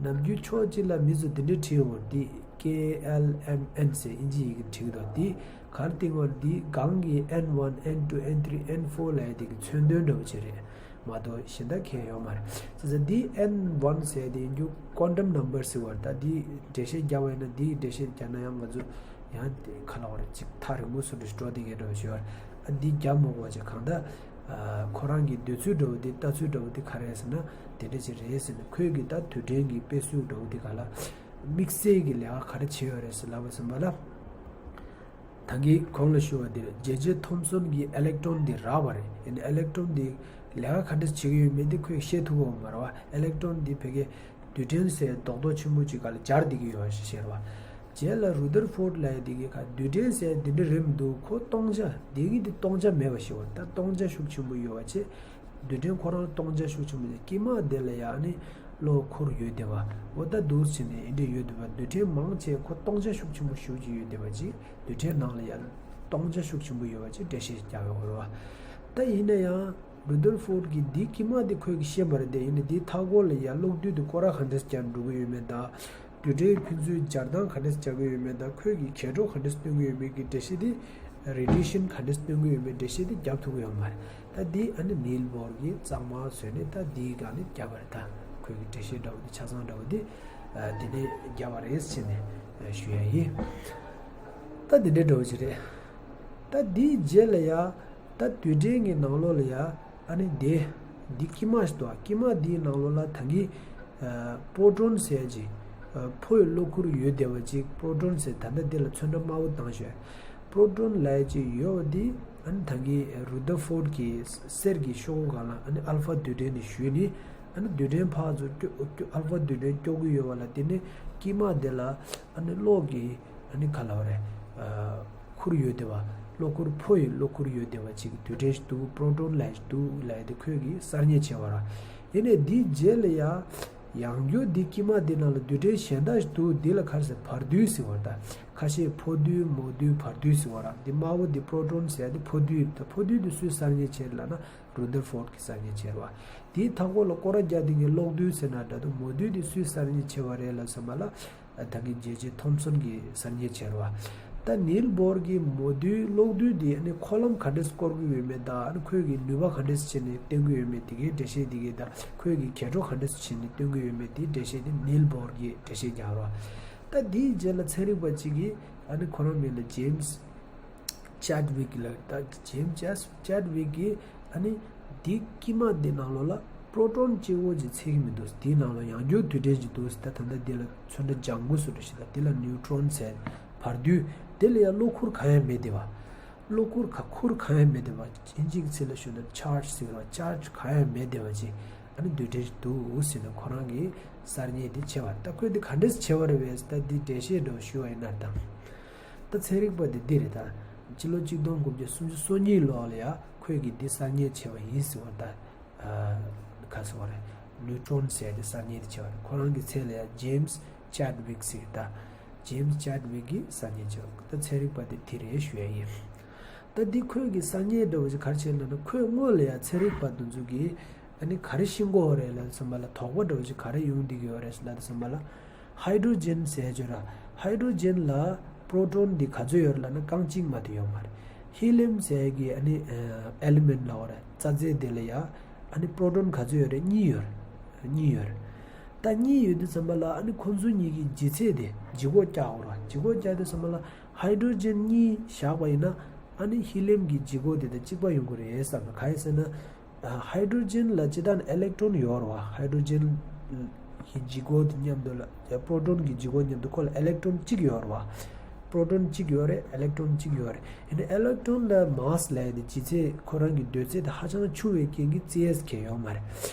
ནམ་རྒྱུན་ཕྱོགས་གཅིག་ལ་མི་ཚོ་དེ་འདྲས་བྲིས་ཡོང་བ་རེད། དེ་K L M N ཟེར་དབྱིན་ཇི་ཡི་གེ་བྲིས་འདུག་དེ་ག་རེ་བསྟན་པ་རེད། དེ་སྒང་གི་N one N two N three N four ལབ་ཡ་དེ་གི་མཚོན་དོན་འདྲ་བོ་ཅིག་རེད་མ་གཏོགས་གཞན་དག་གང་ཡང་ཡོད་མ་རེད། བྱས་ཙང་དེ་N one ཟེར་ཡ་དེ་ཡིན་རྒྱུ་quantum number ཟེར་བ་རེད། ད་དེ་འགྲེལ་བཤད་རྒྱག་པ་ཡིན་ན་དེ་གི་འགྲེལ་བཤད་རྒྱག་ན་ཡང་ང་ཚོ་ཡང་དེ་ག་ལབ་དགོས་རེད། ཅིག་ཐག་རིང་པོ་སུ་འགྲོ་ཞིག་འགྲོ་བསྡད་མཁན་འདྲ་བོ་ཞིག་ཡོད་རེད། ཨ་འདི་རྒྱབ་མ་དགོས་པ་ཅིག་གང་ལྟར། ཁོ་རང་གི་འདོད་ཚུལ་འདྲ་བོ་འདི་ལྟ་ཚུལ་འདྲ་བོ་འདི་ག་རེ་རེད་ཟེར་ན་དེ་འདྲ་ཅིག་རེད་ཟེར་ནས། ཁོས་ཀྱི་ད་རྡུལ་ཕྲན་གྱི་དཔེ་སྲོལ་འདྲ་བོ་འདི་ག་ལ་དམིགས་བསལ་གྱི་ལས་ཀ་ག་རེ་བྱས་ཡོད་རེད་ཟེར་ལབ་པ་ཙམ་པ་ལ། ད་གིན་གོང་ལ་ཞུས་པ་འདིར་ཇེ་ཇེ་ཐོམ་སོན་གྱིས་ཨི་ལེག་ཊོན་འདི་རག་པ་རེད། ཡིན་ནའི་ཨི་ལེག་ཊོན་འདི་ལས་ཀ་ག་འདྲ་བྱེད་ཀྱི་ཡོད་མེད་འདི་ཁོས་ཤེས་ཐུབ་ཀྱི་ཡོད་མ་རེད་བ། ཨི་ལེག་ཊོན་འདི་ཕ་གི་རྡུལ་ཕྲན་ཟེར་རྡོག་རྡོག་ཆེན་པོ་ཅིག་སྒང་ལ་སྦྱར་བསྡད་ཀྱི་ཡོད་ཞེས་བཤད་པ། རྗེས་ལ་རུ་དར་ཕོརྡ་ལབ་ཡ་དེ་གིས་ཁ་རྡུལ་ཕྲན་ཟེར་འདི་འདྲ་རེད་མི་འདུག་ཁོ་སྟོང་ཆ་དེ་གི་དེ་སྟོང་ཆ་མེད་པ་ཞིག་བ། ད་སྟོང་ཆ་ཤུགས་ཆེན་པོ་ཡོད་པ་བྱས། རྡུལ་ཕྲན་ཁོ་རང་སྟོང་ཆ་ཤུགས་ཆེན་པོ་ནས་དཀྱིལ་མ་དེ་ལ་ཡང་ནི་གློག་ཁུར་ཡོད་བསྡད་པ། འོ་ད་འདུག་སེ་བྱས་ནས་འདི་འདྲ་ཡོད་བསྡད་པ། རྡུལ་ཕྲན་མང་ཆེ་ཁོ་སྟོང་ཆ་ཤུགས་ཆེན་པོ་ཞེ་པོ་ཅིག་ཡོད་བསྡད་པ་ཅིག་རྡུལ་ཕྲན་ནང་ལ་ཡང་སྟོང་ཆ་ཤུགས་ཆེན་པོ་ཡོད་པ་ཅིག་འགྲེལ་བཤད་རྒྱག་ཡོད་རེད་བ། ད་ཡིན་ན་ཡང་རུ་དར་ཕོརྡ་གིས་འདི་དཀྱིལ་མ་དེ་ཁོས་ཀྱིས་ཤེས་པ་རེད་དེ། ཡིན་ནའི་འདིའི་མཐའ་འཁོར་ལ་ཡ་གློག་རྡུལ་དེ་སྐོར་ར་ག་འདྲས་བརྒྱབ་འགྲོ་གི་ཡོད་མེད་དང་། རྡུལ་ཕྲན་ཕན་ཚུན་སྦྱར་སྟངས་ག་འདྲས་སྦྱར་གི་ཡོད་མེད་དང་། ཁོས་ཀྱིས་ཁེ་གྲགས་ག་འདྲས་སྟོན་གི་ཡོད་མེད་ཀྱི་འགྲེལ་བཤད་དེ། རེ་ཌི་ཡེ་ཤན་ག་འདྲས་སྟོན་གི་ཡོད་མེད་འགྲེལ་བཤད་དེ་རྒྱབ་ཐུབ་གི་ཡོད་མ་རེད། ད་འདི་ཨ་ནི་ནིལ་བོར་གྱིས་གཙང་མ་བཟོས་ནས་ད་འདིའི་སྒང་ནས་བརྒྱབ་པ་རེད། ད་ཁོས་ཀྱིས་འགྲེལ་བཤད་འདྲ་བོ་དེ་ཆ་ཚང་འདྲ་བོ་དེ་དེ་ནས་བརྒྱབ་པ་རེད་ཟེར་ནས་ཞུ་ཡ་ཡིན། ད་འདི་འདྲའི་འདྲ་བོ་ཞིག་རེད། ད་འདིའི་རྗེས་ལ་ཡ། ད་རྡུལ་ཕྲན་གྱི་ནང་ལོགས་ལ་ཡ། ཨ་ནི་དེ། འདི་དཀྱིལ་མ་ཞིག་འདུག་དཀྱིལ་མ་འདིའི་ནང་ལོགས་ལ་ད་གིན། པོ་ཊོན་ཟེར་ཅིག་ཕོ་ཡི་གློག་ཁུར་ཡོད་བསྡད་པ་ཅིག་པོ་ཊོན་ཟེར་ད་ལྟ་འདི་ལ་ཚོན་ཁྲ་དམར་པོ་བཏང་ཞོག་པོ་ཊོན་ལབ་ཅིག་ཡོད་པ་འདི། ཨ་ནི་ད་གིན་རུ་དར་ཕོརྡ་གྱིས་གསེར་གྱི་ཤོག་གུ་སྒང་ལ་ཨ་ནི་ཨལ་ཕ་རྡུལ་ཕྲན་ནས་གཞུས་ནས། ཨ་ནི་རྡུལ་ཕྲན་ཕར་ཚུར་སྐྱོ་སྐྱོ་ཨལ་ཕ་རྡུལ་ཕྲན་སྐྱོ་གི་ཡོད་པ་ལ་བརྟེན་ནས་དཀྱིལ་མ་འདི་ལ་ཨ་ནི་གློག་གི་ཨ་ནི་ག་ལབ་རེད། ཁུར་ཡོད་བསྡད་པ། གློག་ཁུར་ཕོ་ཡི་གློག་ཁུར་ཡོད་བསྡད་པ་ཅིག་གི་རྡུལ་ཕྲན་ཞིག་འདུག་པོ་ཊོན་ལབ་ཞིག་འདུག་ལབ་ཡ་དེ་ཁོས་ཀྱིས་གསར་རྙེད་བྱས་པ་ར། ཡིན་ནའི་འདིའི་རྗེས་ལ་ཡ། ཡང་བསྐྱར་འདི་དཀྱིལ་མ་འདི་ནང་ལ་རྡུལ་ཕྲན་གཞན་དག་ཞིག་འདུག་འདི་ལ་ག་རེ་ཟེར་བར་རྡུལ་ཟེར་བ་རེད་ད། ཁ་ཤས་ཕོ་རྡུལ་མོ་རྡུལ་བར་རྡུལ་ཟེར་བ་ར། འདི་དམར་པོ་འདི་པོ་ཊོན་ཟེར་ཡ་འདི་ཕོ་རྡུལ་ད། ཕོ་རྡུལ་འདི་སུས་གསར་རྙེད་བྱས་ལབ་ན་རུ་དར་ཕོརྡ་གིས་གསར་རྙེད་བྱས་ར་བ། དེའི་མཐའ་འཁོར་ལ་སྐོར་ར་རྒྱག་བསྡད་མཁན་གློག་རྡུལ་ཟེར་ན་འདྲ་འདུག་མོ་རྡུལ་འདི་སུས་གསར་རྙེད་བྱས་པ་རེད་ལབ་ཙམ་པ་ལ། ད་གིན་ཇེ་ཇེ་ཐོམ་སོན་གྱིས་གསར་རྙེད་བྱས་ར་བ། ད་ནིལ་བོར་གྱིས་མོ་རྡུལ་གློག་རྡུལ་འདི་ཨ་ནི་འཁོར་ལམ་ག་འདྲས་སྐོར་གྱི་ཡོད་མེད་དང་། ཨ་ནི་ཁོས་ཀྱིས་ནུས་པ་ག་འདྲས་བྱས་ནས་བསྟན་གྱི་ཡོད་མེད་དེ་གའི་འགྲེལ་བཤད་དེ་གའི་དང་། ཁོས་ཀྱིས་ཁེ་གྲགས་ག་འདྲས་བྱས་ནས་བསྟན་གྱི་ཡོད་མེད་དེའི་འགྲེལ་བཤད་དེ་ནིལ་བོར་གྱིས་འགྲེལ་བཤད་རྒྱག་ར་བ། ད་དེའི་རྗེས་ལ་ཚན་རིག་པ་གཅིག་གིས་ཨ་ནི་ཁོ་རང་མིང་ལ་ཇེམ་སི་ཅེཌ་ཝིག་ལ། ད་ཇེམ་སི་ཅེཌ་ཅེཌ་ཝིག་གིས་ཨ་ནི་འདི་དཀྱིལ་མ་འདི་ནང་ལོགས་ལ་པོ་ཊོན་གཅིག་པོ་ཅིག་ཚད་ཀྱི་མི་འདུག་འདིའི་ནང་ལོགས་ཡང་བསྐྱར་རྡུལ་ཕྲན་ཅིག་འདུག་ད་ད་ལྟ་འདི་ལ་ཚོན་ཁྲ་ལྗང་གུ་བཟོ་འདྲ་ཞིག་དང་། འདི་ལ་ནིའུ་ཊོན་ཟེར། བར་རྡུལ། འདི་ལ་ཡང་གློག་ཁུར་གང་ཡང་མེད་བསྡད་པ། གློག་ཁུར་ག་ཁུར་གང་ཡང་མེད་བསྡད་པ། དབྱིན་ཇིའི་ཚིག་ལ་ཞུ་ན་ཅཱར་ཇི་ཟེར་བ། ཅཱར་ཇི་གང་ཡང་མེད་བསྡད་པ་ཅིག་ཨ་ནི་རྡུལ་ཕྲན་ཞིག་འདུག་ཟེར་ནས་ཁོ་རང་གིས་གསར་རྙེད་དེ་བྱས་པ། ད་ཁོས་འདི་ག་འདྲས་བྱས་པ་རེད་པས། ད་འདི་འགྲེལ་བཤད་འདྲ་བོ་ཞུ་བ་ཡིན་ན་ད། ད་ཚན་རིག་པ་དེ་འདི་རེད་ད། སྤྱི་ལོ་གཅིག་སྟོང་དགུ་བརྒྱ་སུམ་ཅུ་སོ་གཉིས་ལོ་ལ་ཡ་ཁོས་ཀྱིས་འདི་གསར་རྙེད་བྱས་པ་ཡིན་ཟེར་བ་ད། ཨ་ག་ཟེར་བ་རེད། ནིའུ་ཊོན་ཟེར་དེ་གསར་རྙེད་དེ་བྱས་པ་རེད། ཁོ་རང་གི་མཚན་ལ་ཡ་ཇེམ་སི་ཅེཌ་ཝིག་ཟེར་ད། ཇེམ་སི་ཅེཌ་ཝིག་གིས་གསར་རྙེད་བྱས་པ། ད་ཚན་རིག་པ་དེ་དེ་རེད་ཞུ་ཡ་ཡིན། ད་འདི་ཁོས་ཀྱིས་གསར་རྙེད་འདྲ་བོ་ཞིག་ག་རེ་བྱས་ལབ་ན། ཁོས་སྔོན་ལ་ཡ་ཚན་རིག་པ་དེ་ཚོ་གིས་ཨ་ནི་ག་རེ་ཤེས་ཀྱི་ཡོད་རེད་ལབ་དུས་ཙམ་པ་ལ། དོགས་པ་འདྲ་བོ་ཞིག་ག་རེ་ཡོང་བསྡད་ཀྱི་ཡོད་རེད་ལབ་དུས་ཙམ་པ་ལ། ཧའི་ཌྲོ་ཇེན་ཟེར་ཡ་ཅིག་ཡོད་ར། ཧའི་ཌྲོ་ཇེན་ལ་པོ་ཊོན་འདི་ག་ཚོད་ཡོད་རེད་ལབ་ན་རྐང་གཅིག་མ་གཏོགས་ཡོད་མ་རེད། ཧི་ལིམ་ཟེར་ཡ་གི་ཨ་ནི་ཨེ་ལི་མེན་ཊི་ལབ་དགོས་རེད། རྩ་རྫས་དེ་ལ་ཡ་ཨ་ནི་པོ་ཊོན་ག་ཚོད་ཡོད་རེད། གཉིས་ཡོད་རེད། གཉིས་ཡོད་རེད། ད་གཉིས་ཡོད་དུས་ཙམ་པ་ལ་ཨ་ནི་ཁོང་ཚོ་གཉིས་ཀྱི་ལྗིད་ཚད་དེ་ལྗིད་ཁོག་རྒྱག་དགོས་རེད། ལྗིད་ཁོག་རྒྱག་དུས་ཙམ་པ་ལ་ཧའི་ཌྲོ་ཇེན་གཉིས་བཞག་པ་ཡིན་ན་ཨ་ནི་ཧི་ལིམ་གྱི་ལྗིད་ཁོག་དེ་དང་གཅིག་པ་ཡོང་གི་རེད་བསམ་པ། གང་ཡིན་ཟེར་ན། ཨ། ཧའི་ཌྲོ་ཇན་ལ་སྤྱིར་བཏང་ཨི་ལེག་ཊོན་ཡོད་རེད་བ། ཧའི་ཌྲོ་ཇན་གྱི་ལྗིད་ཁོག་དེ་མཉམ་དུ་ལ་པྲོ་ཊོན་གྱི་ལྗིད་ཁོག་མཉམ་དུ་ཁོ་ལ་ཨི་ལེག་ཊོན་གཅིག་ཡོད་རེད་བ། པྲོ་ཊོན་གཅིག་ཡོད་རེད། ཨི་ལེག་ཊོན་གཅིག་ཡོད་རེད། ཡིན་ནའི་ཨི་ལེག་ཊོན་ལ་མཱས་ལབ་ཡ་དེ་ལྗིད་ཚད་ཁོ་རང་གི་འདོད་ཚད་དེ་ཧ་ཅང་ཆུང་བའི་རྐྱེན་གྱིས་བརྩི་ཡས་གང་ཡང་ཡོད་མ་རེད།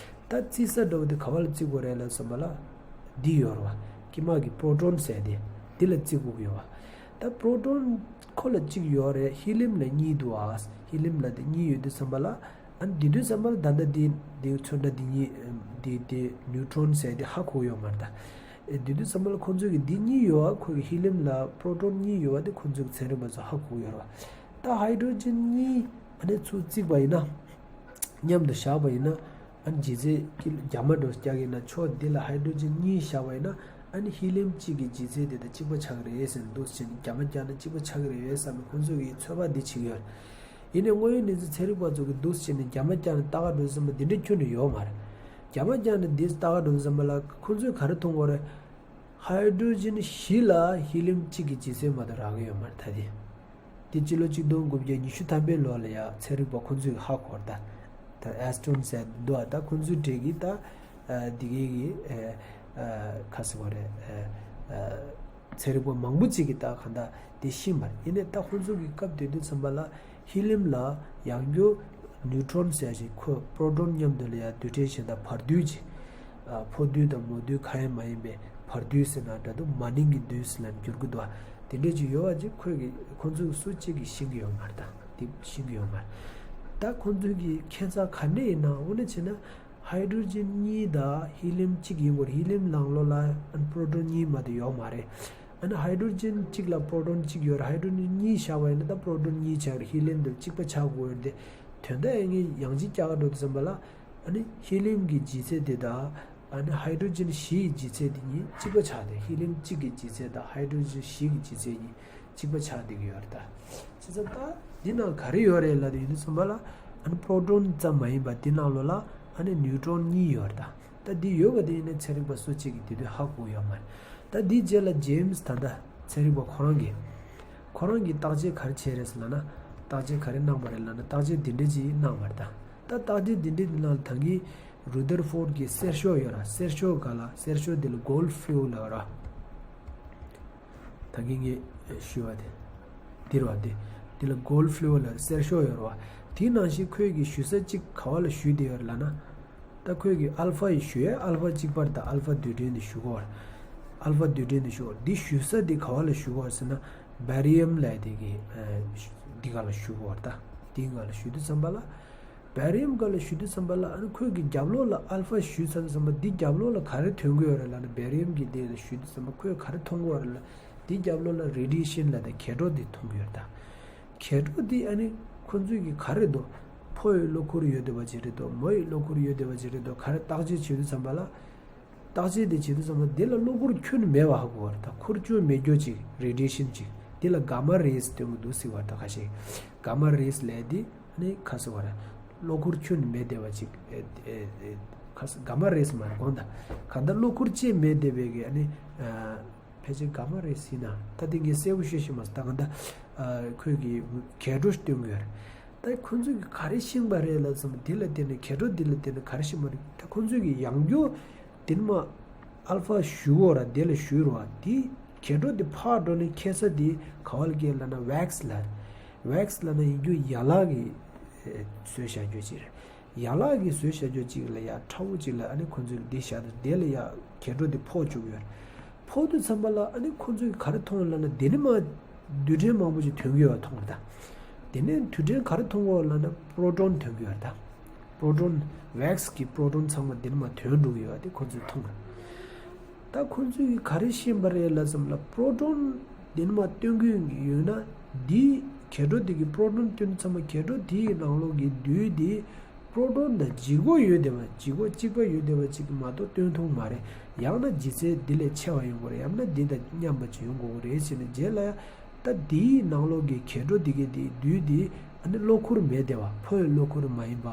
ད་བརྩི་ས་འདྲ་བོ་དེ་ག་བ་ལ་བརྩི་དགོས་རེད་ལབ་སོང་པ་ལ། འདི་ཡོད་རེད་བ། དཀྱིལ་མ་གི་པྲོ་ཊོན་ཟེར་དེ་འདི་ལ་བརྩི་དགོས་ཀྱི་ཡོད་བ། ད་པྲོ་ཊོན་ཁོ་ལ་གཅིག་ཡོད་རེད། ཧི་ལི་ཡམ་ལ་གཉིས་འདུག་ཨ། ཧི་ལི་ཡམ་ལ་དེ་གཉིས་ཡོད་དུས་ཙམ་པ་ལ། ཨ་ནི་དེ་དུས་ཙམ་པ་ལ་ད་ལྟ་འདི་འདི་ཚོན་ཁྲ་འདི་གཉིས་འདི་འདི་ནིའུ་ཊོན་ཟེར་དེ་ཧ་གོ་ཡོད་མ་རེད་ད། ཨེ་དེ་དུས་ཙམ་པ་ལ་ཁོང་ཚོས་ཀྱི་འདི་གཉིས་ཡོད་ཨ། ཁོ་གི་ཧི་ལི་ཡམ་ལ་པྲོ་ཊོན་གཉིས་ཡོད་ཨ། དེ་ཁོང་ཚོས་ཀྱི་ཚན་རིག་པ་ཚོ་ཧ་གོ་ཡོད་རེད་བ། ད་ཧའི་ཌྲོ་ཇན་གཉིས་ཨ་ནི་ཚུར་བརྩིགས་པ་ཡིན་ན། མཉམ་དུ་བཞག་པ་ཡིན་ན། ཨ་ནི་ལྗིད་ཚད་ཀི་ལོ་རྒྱ་མ་འདྲ་བོ་བརྒྱབ་ཡིན་ན་ཕྱོགས་འདི་ལ་ཧའི་ཌྲོ་ཇན་གཉིས་བཞག་པ་ཡིན་ན། ཨ་ནི་ཧི་ལི་ཡམ་གཅིག་གི་ལྗིད་ཚད་དེ་དང་གཅིག་པ་ཆགས་ཀྱི་རེད་ཟེར་ནས་འདུག་སེ་བྱས་ནས་རྒྱ་མ་བརྒྱབ་ན་གཅིག་པ་ཆགས་ཀྱི་རེད་བསམ་ནས་ཁོང་ཚོས་ཀྱི་ཚོད་དཔག་འདི་བྱེད་ཀྱི་ཡོད་རེད། ཡིན་ནའི་དངོས་ཡོད་གནས་ཚུལ་ཚན་རིག་པ་ཚོ་གིས་འདུག་སེ་བྱས་ནས་རྒྱ་མ་བརྒྱབ་ནས་ལྟ་ག་འགྲོ་བསམ་པ་འདི་འདྲ་ཁྱོན་ནས་ཡོད་མ་རེད། རྒྱ་མ་བརྒྱབ་ནས་འདི་ལྟ་ག་འགྲོ་བསམ་པ་ལ་ཁོང་ཚོས་ག་རེ་མཐོང་གི་ཡོད་རེད། ཧའི་ཌྲོ་ཇན་བཞི་ལ་ཧི་ལི་ཡམ་གཅིག་གི་ལྗིད་ཚད་མ་གཏོགས་རག་གི་ཡོད་མ་རེད་ད་དེ། དེ་སྤྱི་ལོ་གཅིག་སྟོང་དགུ་བརྒྱ་ཉི་ཤུ་ཐམ་པའི་ལོ་ལ་ཡ་ཚན་རིག་པ་ཁོང་ཚོས་ཧ་གོ་རེད་ད། ད་ཨེ་སི་ཊོན་ཟེར་འདུག་ཨ། ད་ཁོང་ཚོའི་གྲས་ཀྱིས་ད་ཨ་འདི་གའི་གི་ཨ་ཨ་ག་ཟེར་བ་རེད། ཨ་ཨ་ཚན་རིག་པ་མང་པོ་ཅིག་གིས་ད་གང་ལྟར་དེ་ཤེས་པ་རེད། ཡིན་ནའི་ད་ཁོང་ཚོ་གི་སྐབས་དེ་དུས་ཙམ་པ་ལ་ཧི་ལི་ཡམ་ལ་ཡང་སྐྱར་ནིའུ་ཊོན་ཟེར་ཞིག་ཁོ་པྲོ་ཊོན་མཉམ་དུ་ལ་ཡ་རྡུལ་ཕྲན་གཞན་དང་བར་རྡུལ་ཅིག་ཨ་ཕོ་རྡུལ་དང་མོ་རྡུལ་གང་ཡང་མ་ཡིན་པའི་བར་རྡུལ་ཟེར་ན་འདྲ་འདུག་མ་ནིང་གི་རྡུལ་ཟེར་ལ་འགྱུར་གྱི་འདུག་དེ་འདྲས་ཅིག་ཡོད་པ་ཅིག་ཁོས་ཀྱི་ཁོང་ཚོས་སུ་གཅིག་གིས་ཤེས་ཀྱི་ཡོད་མ་རེད་ད། དེ་ཤེས་ཀྱི་ཡོད་མ་རེད། ད་ཁོང་ཚོས་ཀྱི་ཁྱད་མཚར་ག་འདྲས་ཡིན་ན་འོ་ན་བྱས་ན། ཧའི་ཌྲོ་ཇན་གཉིས་དང་ཧི་ལི་ཡམ་གཅིག་ཡིན་དགོས་རེད། ཧི་ལི་ཡམ་ནང་ལོགས་ལ་ཨ་ནི་པྲོ་ཊོན་གཉིས་མ་གཏོགས་ཡོད་མ་རེད། ཨ་ནི་ཧའི་ཌྲོ་ཇན་གཅིག་ལ་པྲོ་ཊོན་གཅིག་ཡོད་རེད། ཧའི་ཌྲོ་ཇན་གཉིས་བཞག་པ་ཡིན་ན་ད་པྲོ་ཊོན་གཉིས་ཆགས་རེད། ཧི་ལི་ཡམ་དེ་གཅིག་པ་ཆགས་དགོས་རེད་དེ། དོན་དག་ཡིན་ངེས་ཡང་གཅིག་བརྒྱབ་འགྲོ་དུས་ཙམ་པ་ལ། ཨ་ནི་ཧི་ལི་ཡམ་གྱི་ལྗིད་ཚད་དེ་དང་། ཨ་ནི་ཧའི་ཌྲོ་ཇན་བཞི་ཡི་ལྗིད་ཚད་དེ་གཉིས་གཅིག་པ་ཆགས་ཏེ་ཧི་ལི་ཡམ་གཅིག་གི་ལྗིད་ཚད་དང་ཧའི་ཌྲོ་ཇན་བཞི་གི་ལྗིད་ཚད་གཉིས་གཅིག་པ་ཆགས་བསྡད་ཀྱི་ཡོད་རེད་ད། བྱས་ཙང་ད་འདི་ནང་ག་རེ་ཡོད་རེད་ལབ་དུས་ཡིན་དུས་ཙམ་པ་ལ། ཨ་ནི་པྲོ་ཊོན་ཙམ་མ་ཡིན་པ་འདི་ནང་ལོགས་ལ་ཨ་ནི་ནིའུ་ཊོན་གཉིས་ཡོད་རེད་ད། ད་འདི་ཡོད་པ་དེ་ཡིན་ན་ཚན་རིག་པ་སུ་གཅིག་གིས་དེ་དུས་ཧ་གོ་ཡོད་མ་རེད། ད་འདིའི་རྗེས་ལ་ཇེམ་སི་ད་ལྟ་ཚན་རིག་པ་ཁོ་རང་གིས་ཁོ་རང་གིས་བརྟག་དཔྱད་ག་རེ་བྱས་རེད་ཟེར་ལབ་ན། བརྟག་དཔྱད་ག་རེ་གནང་བ་རེད་ལབ་ན་བརྟག་དཔྱད་འདི་འདྲ་ཅིག་གནང་བ་རེད་ད། ད་བརྟག་དཔྱད་འདི་འདྲའི་ནང་ལ་ད་གིན་རུ་དར་ཕོར་གྱི་གསེར་ཤོག་ཡོད་ར། གསེར་ཤོག་ག་ལ་གསེར་ཤོག་འདི་ལ་གོལ་ཌི་ཕུལ་ལབ་ར། ད་གིན་ངས་ཞུས་པ་དེ་འདིར་བ་དེ། འདི་ལ་གོལ་ཌི་ཕུལ་ལ་གསེར་ཤོག་ཡོད་ར་བ། དེའི་ནང་བཞིན་ཁོས་ཀྱི་ཞུ་ས་གཅིག་ག་བ་ལ་ཞུས་བསྡད་ཡོད་རེད་ལབ་ན། ད་ཁོས་ཀྱི་ཨལ་ཕ་ཡི་ཞུ་ཡས་ཨལ་ཕ་གཅིག་པ་དང་ཨལ་ཕ་རྡུལ་ཕྲན་དེ་ཞུ་གོ་བ། ཨལ་ཕ་རྡུལ་ཕྲན་དེ་ཞུ་གོ། འདི་ཞུ་ས་དེ་ག་བ་ལ་ཞུ་གོ་ཟེར་ན། བེ་རི་ཡམ་ལབ་དེ་གི་འདི་ག་ལ་ཞུ་གོ་བ། ད་འདི་ག་ལ་ཞུ་དུས་ཙམ་པ་ལ། བེ་རི་ཡམ་སྒང་ལ་ཞུ་དུས་ཙམ་པ་ལ་ཨ་ནི་ཁོས་ཀྱི་རྒྱབ་ལོགས་ལ་ཨལ་ཕ་ཞུས་ཚར་དུས་ཙམ་པ་འདི་རྒྱབ་ལོགས་ལ་ག་རེ་ཐོན་གྱི་ཡོད་རེད་ལབ་ན། བེ་རི་ཡམ་གྱི་སྟེང་ལ་ཞུ་དུས་ཙམ་པ་ཁོས་ག་རེ་མཐོང་གི་ཡོད་རེད་ལབ། འདི་རྒྱབ་ལོགས་ལ་རེ་ཌི་ཡེ་ཤན་ལབ་དེ་མཁལ་གྲོད་འདི་མཐོང་གི་ཡོད་རེད་ད། མཁལ་གྲོད་འདི་ཨ་ནི་ཁོ་ཚོས་ཀྱི་ག་རེ་འདུག་ཕོ་ཡི་གློ་ཁུར་ཡོད་བསྡད་པ་ཅིག་རེད་འདུག་མོ་ཡི་གློ་ཁུར་ཡོད་བསྡད་པ་ཅིག་རེད་འདུག་ག་རེ་བརྟག་དཔྱད་བྱེད་དུས་ཙམ་པ་ལ། བརྟག་དཔྱད་དེ་བྱེད་དུས་ཙམ་པ་འདི་ལ་གློ་ཁུར་ཁྱོན་ནས་མེད་པ་ཧ་གོ་བ་རེད་ད། ཁུར་ཆུ་མེད་རྒྱུ་ཅིག་རེ་ཌི་ཡེ་ཤན་ཅིག་འདི་ལ་གྷ་མ་རེས་སྟོན་གྱི་འདུག་ཟེར་བ་ད་ཁ་ཤས། གྷ་མ་རེས་ལབ་དེ་ནི་ཁ་ཟེར་བ་རེད། གློ་ཁུར་ཁྱོན་ནས་མེད་བསྡད་པ་ཅིག་ཨེ་ཨེ་ཨེ་ཁ་ཟེར་གྷ་མ་རེས་མ་རེད་དགོངས་དག་གང་ལྟར་གློ་ཁུར་ཅིག་མེད་བསྡད་པའི་གི་ཨ་ནི་ཨ་ཕལ་ཆེར་གྷ་མ་རེས་ཡིན་ན། ད་དེ་ངས་གསལ་པོ་ཤོད་ཤེས་མ་སོང་། ད་གང་ལྟར་ཨ་ཁོས་ཀྱི་མཁལ་གྲོད་སྟོན་གྱི་ཡོད་རེད། ད་ཁོ་ཚོས་ཀྱི་ག་རེ་ཤེས་པ་རེད་ལབ་ཙམ་འདི་ལ་བརྟེན་ནས་མཁལ་གྲོད་འདི་ལ་བརྟེན་ནས་ག་རེ་ཤེས་པ་རེད། ད་ཁོ་ཚོས་ཀྱི་ཡང་སྐྱར་དེ་ནི་མ་ཨལ་ཕ་ཞུ་གོ་ར་དེ་ལ་ཞུ་རོ་བ་དེ་མཁལ་གྲོད་དེ་ཕར་འགྲོ་ནས་འཁྱེར་ས་དེ་ག་བ་ལ་སྐྱེལ་ལབ་ན་ཝེག་སི་ལ། ཝེག་སི་ལབ་ན་ཡིན་རྒྱུ་ཡན་ལག་གི་ཨེ་བཟོས་བཞག་རྒྱུ་ཅིག་རེད། ཡན་ལག་གི་བཟོས་བཞག་རྒྱུ་ཅིག་ལ་ཡ་ཕྲ་བོ་ཅིག་ལ་ཨ་ནི་ཁོ་ཚོས་ཀྱི་དེ་བཞག་དེ་ལ་ཡ་མཁལ་གྲོད་དེ་ཕོག་བཅུག་ཡོད་རེད། ཕོག་དུས་ཙམ་པ་ལ་ཨ་ནི་ཁོ་ཚོས་ག་རེ་མཐོང་ལབ་ན་དེ་ནི་མ་རྡུལ་ཕྲན་མང་པོ་ཅིག་ཐོན་གྱི་ཡོད་མཐོང་རེད་ད། དེ་ནས་རྡུལ་ཕྲན་ག་རེ་མཐོང་གི་ཡོད་ལབ་ན་པྲོ་ཊོན་ཐོན་གྱི་ཡོད་རེད་ད། པྲོ་ཊོན་ཝེག་སི་གི་པྲོ་ཊོན་ཚང་མ་དེ་ནི་མ་ཐོན་འགྲོ་གི་ཡོད་དེ་ཁོ་ཚོས་མཐོང་རེད། ད་ཁོ་ཚོས་ག་རེ་ཤེས་པ་རེད་ལབ་ཙམ་ལ་པྲོ་ཊོན་དེ་ནི་མ་བཏོན་གྱི་ཡོད་ན་འདི་མཁལ་གྲོད་དེ་གི་པྲོ་ཊོན་བཏོན་ཚང་མ་མཁལ་གྲོད་དེ་ཡི་ནང་ལོགས་ཀྱི་རྡུལ་དེ། པྲོ་ཊོན་དང་ལྗིད་ཁོག་ཡོད་བསྡད་པ་ལྗིད་ཁོག་གཅིག་པ་ཡོད་བསྡད་པ་གཅིག་མ་གཏོགས་བཏོན་ཐུབ་མ་རེད། ཡང་ན་ལྗིད་ཚད་འདི་ལས་ཆེ་བ་ཡོང་གི་རེད། ཡང་ན་འདི་དང་མཉམ་པ་ཅིག་ཡོང་དགོས་ཀྱི་རེད་ཟེར་ནས་རྗེས་ལ་ཡང་ད་འདིའི་ནང་ལོགས་ཀྱི་མཁལ་གྲོད་འདི་གའི་འདི་རྡུལ་འདི་ཨ་ནི་གློ་ཁུར་མེད་བསྡད་པ་ཕོ་ཡི་གློ་ཁུར་མ་ཡིན་པ་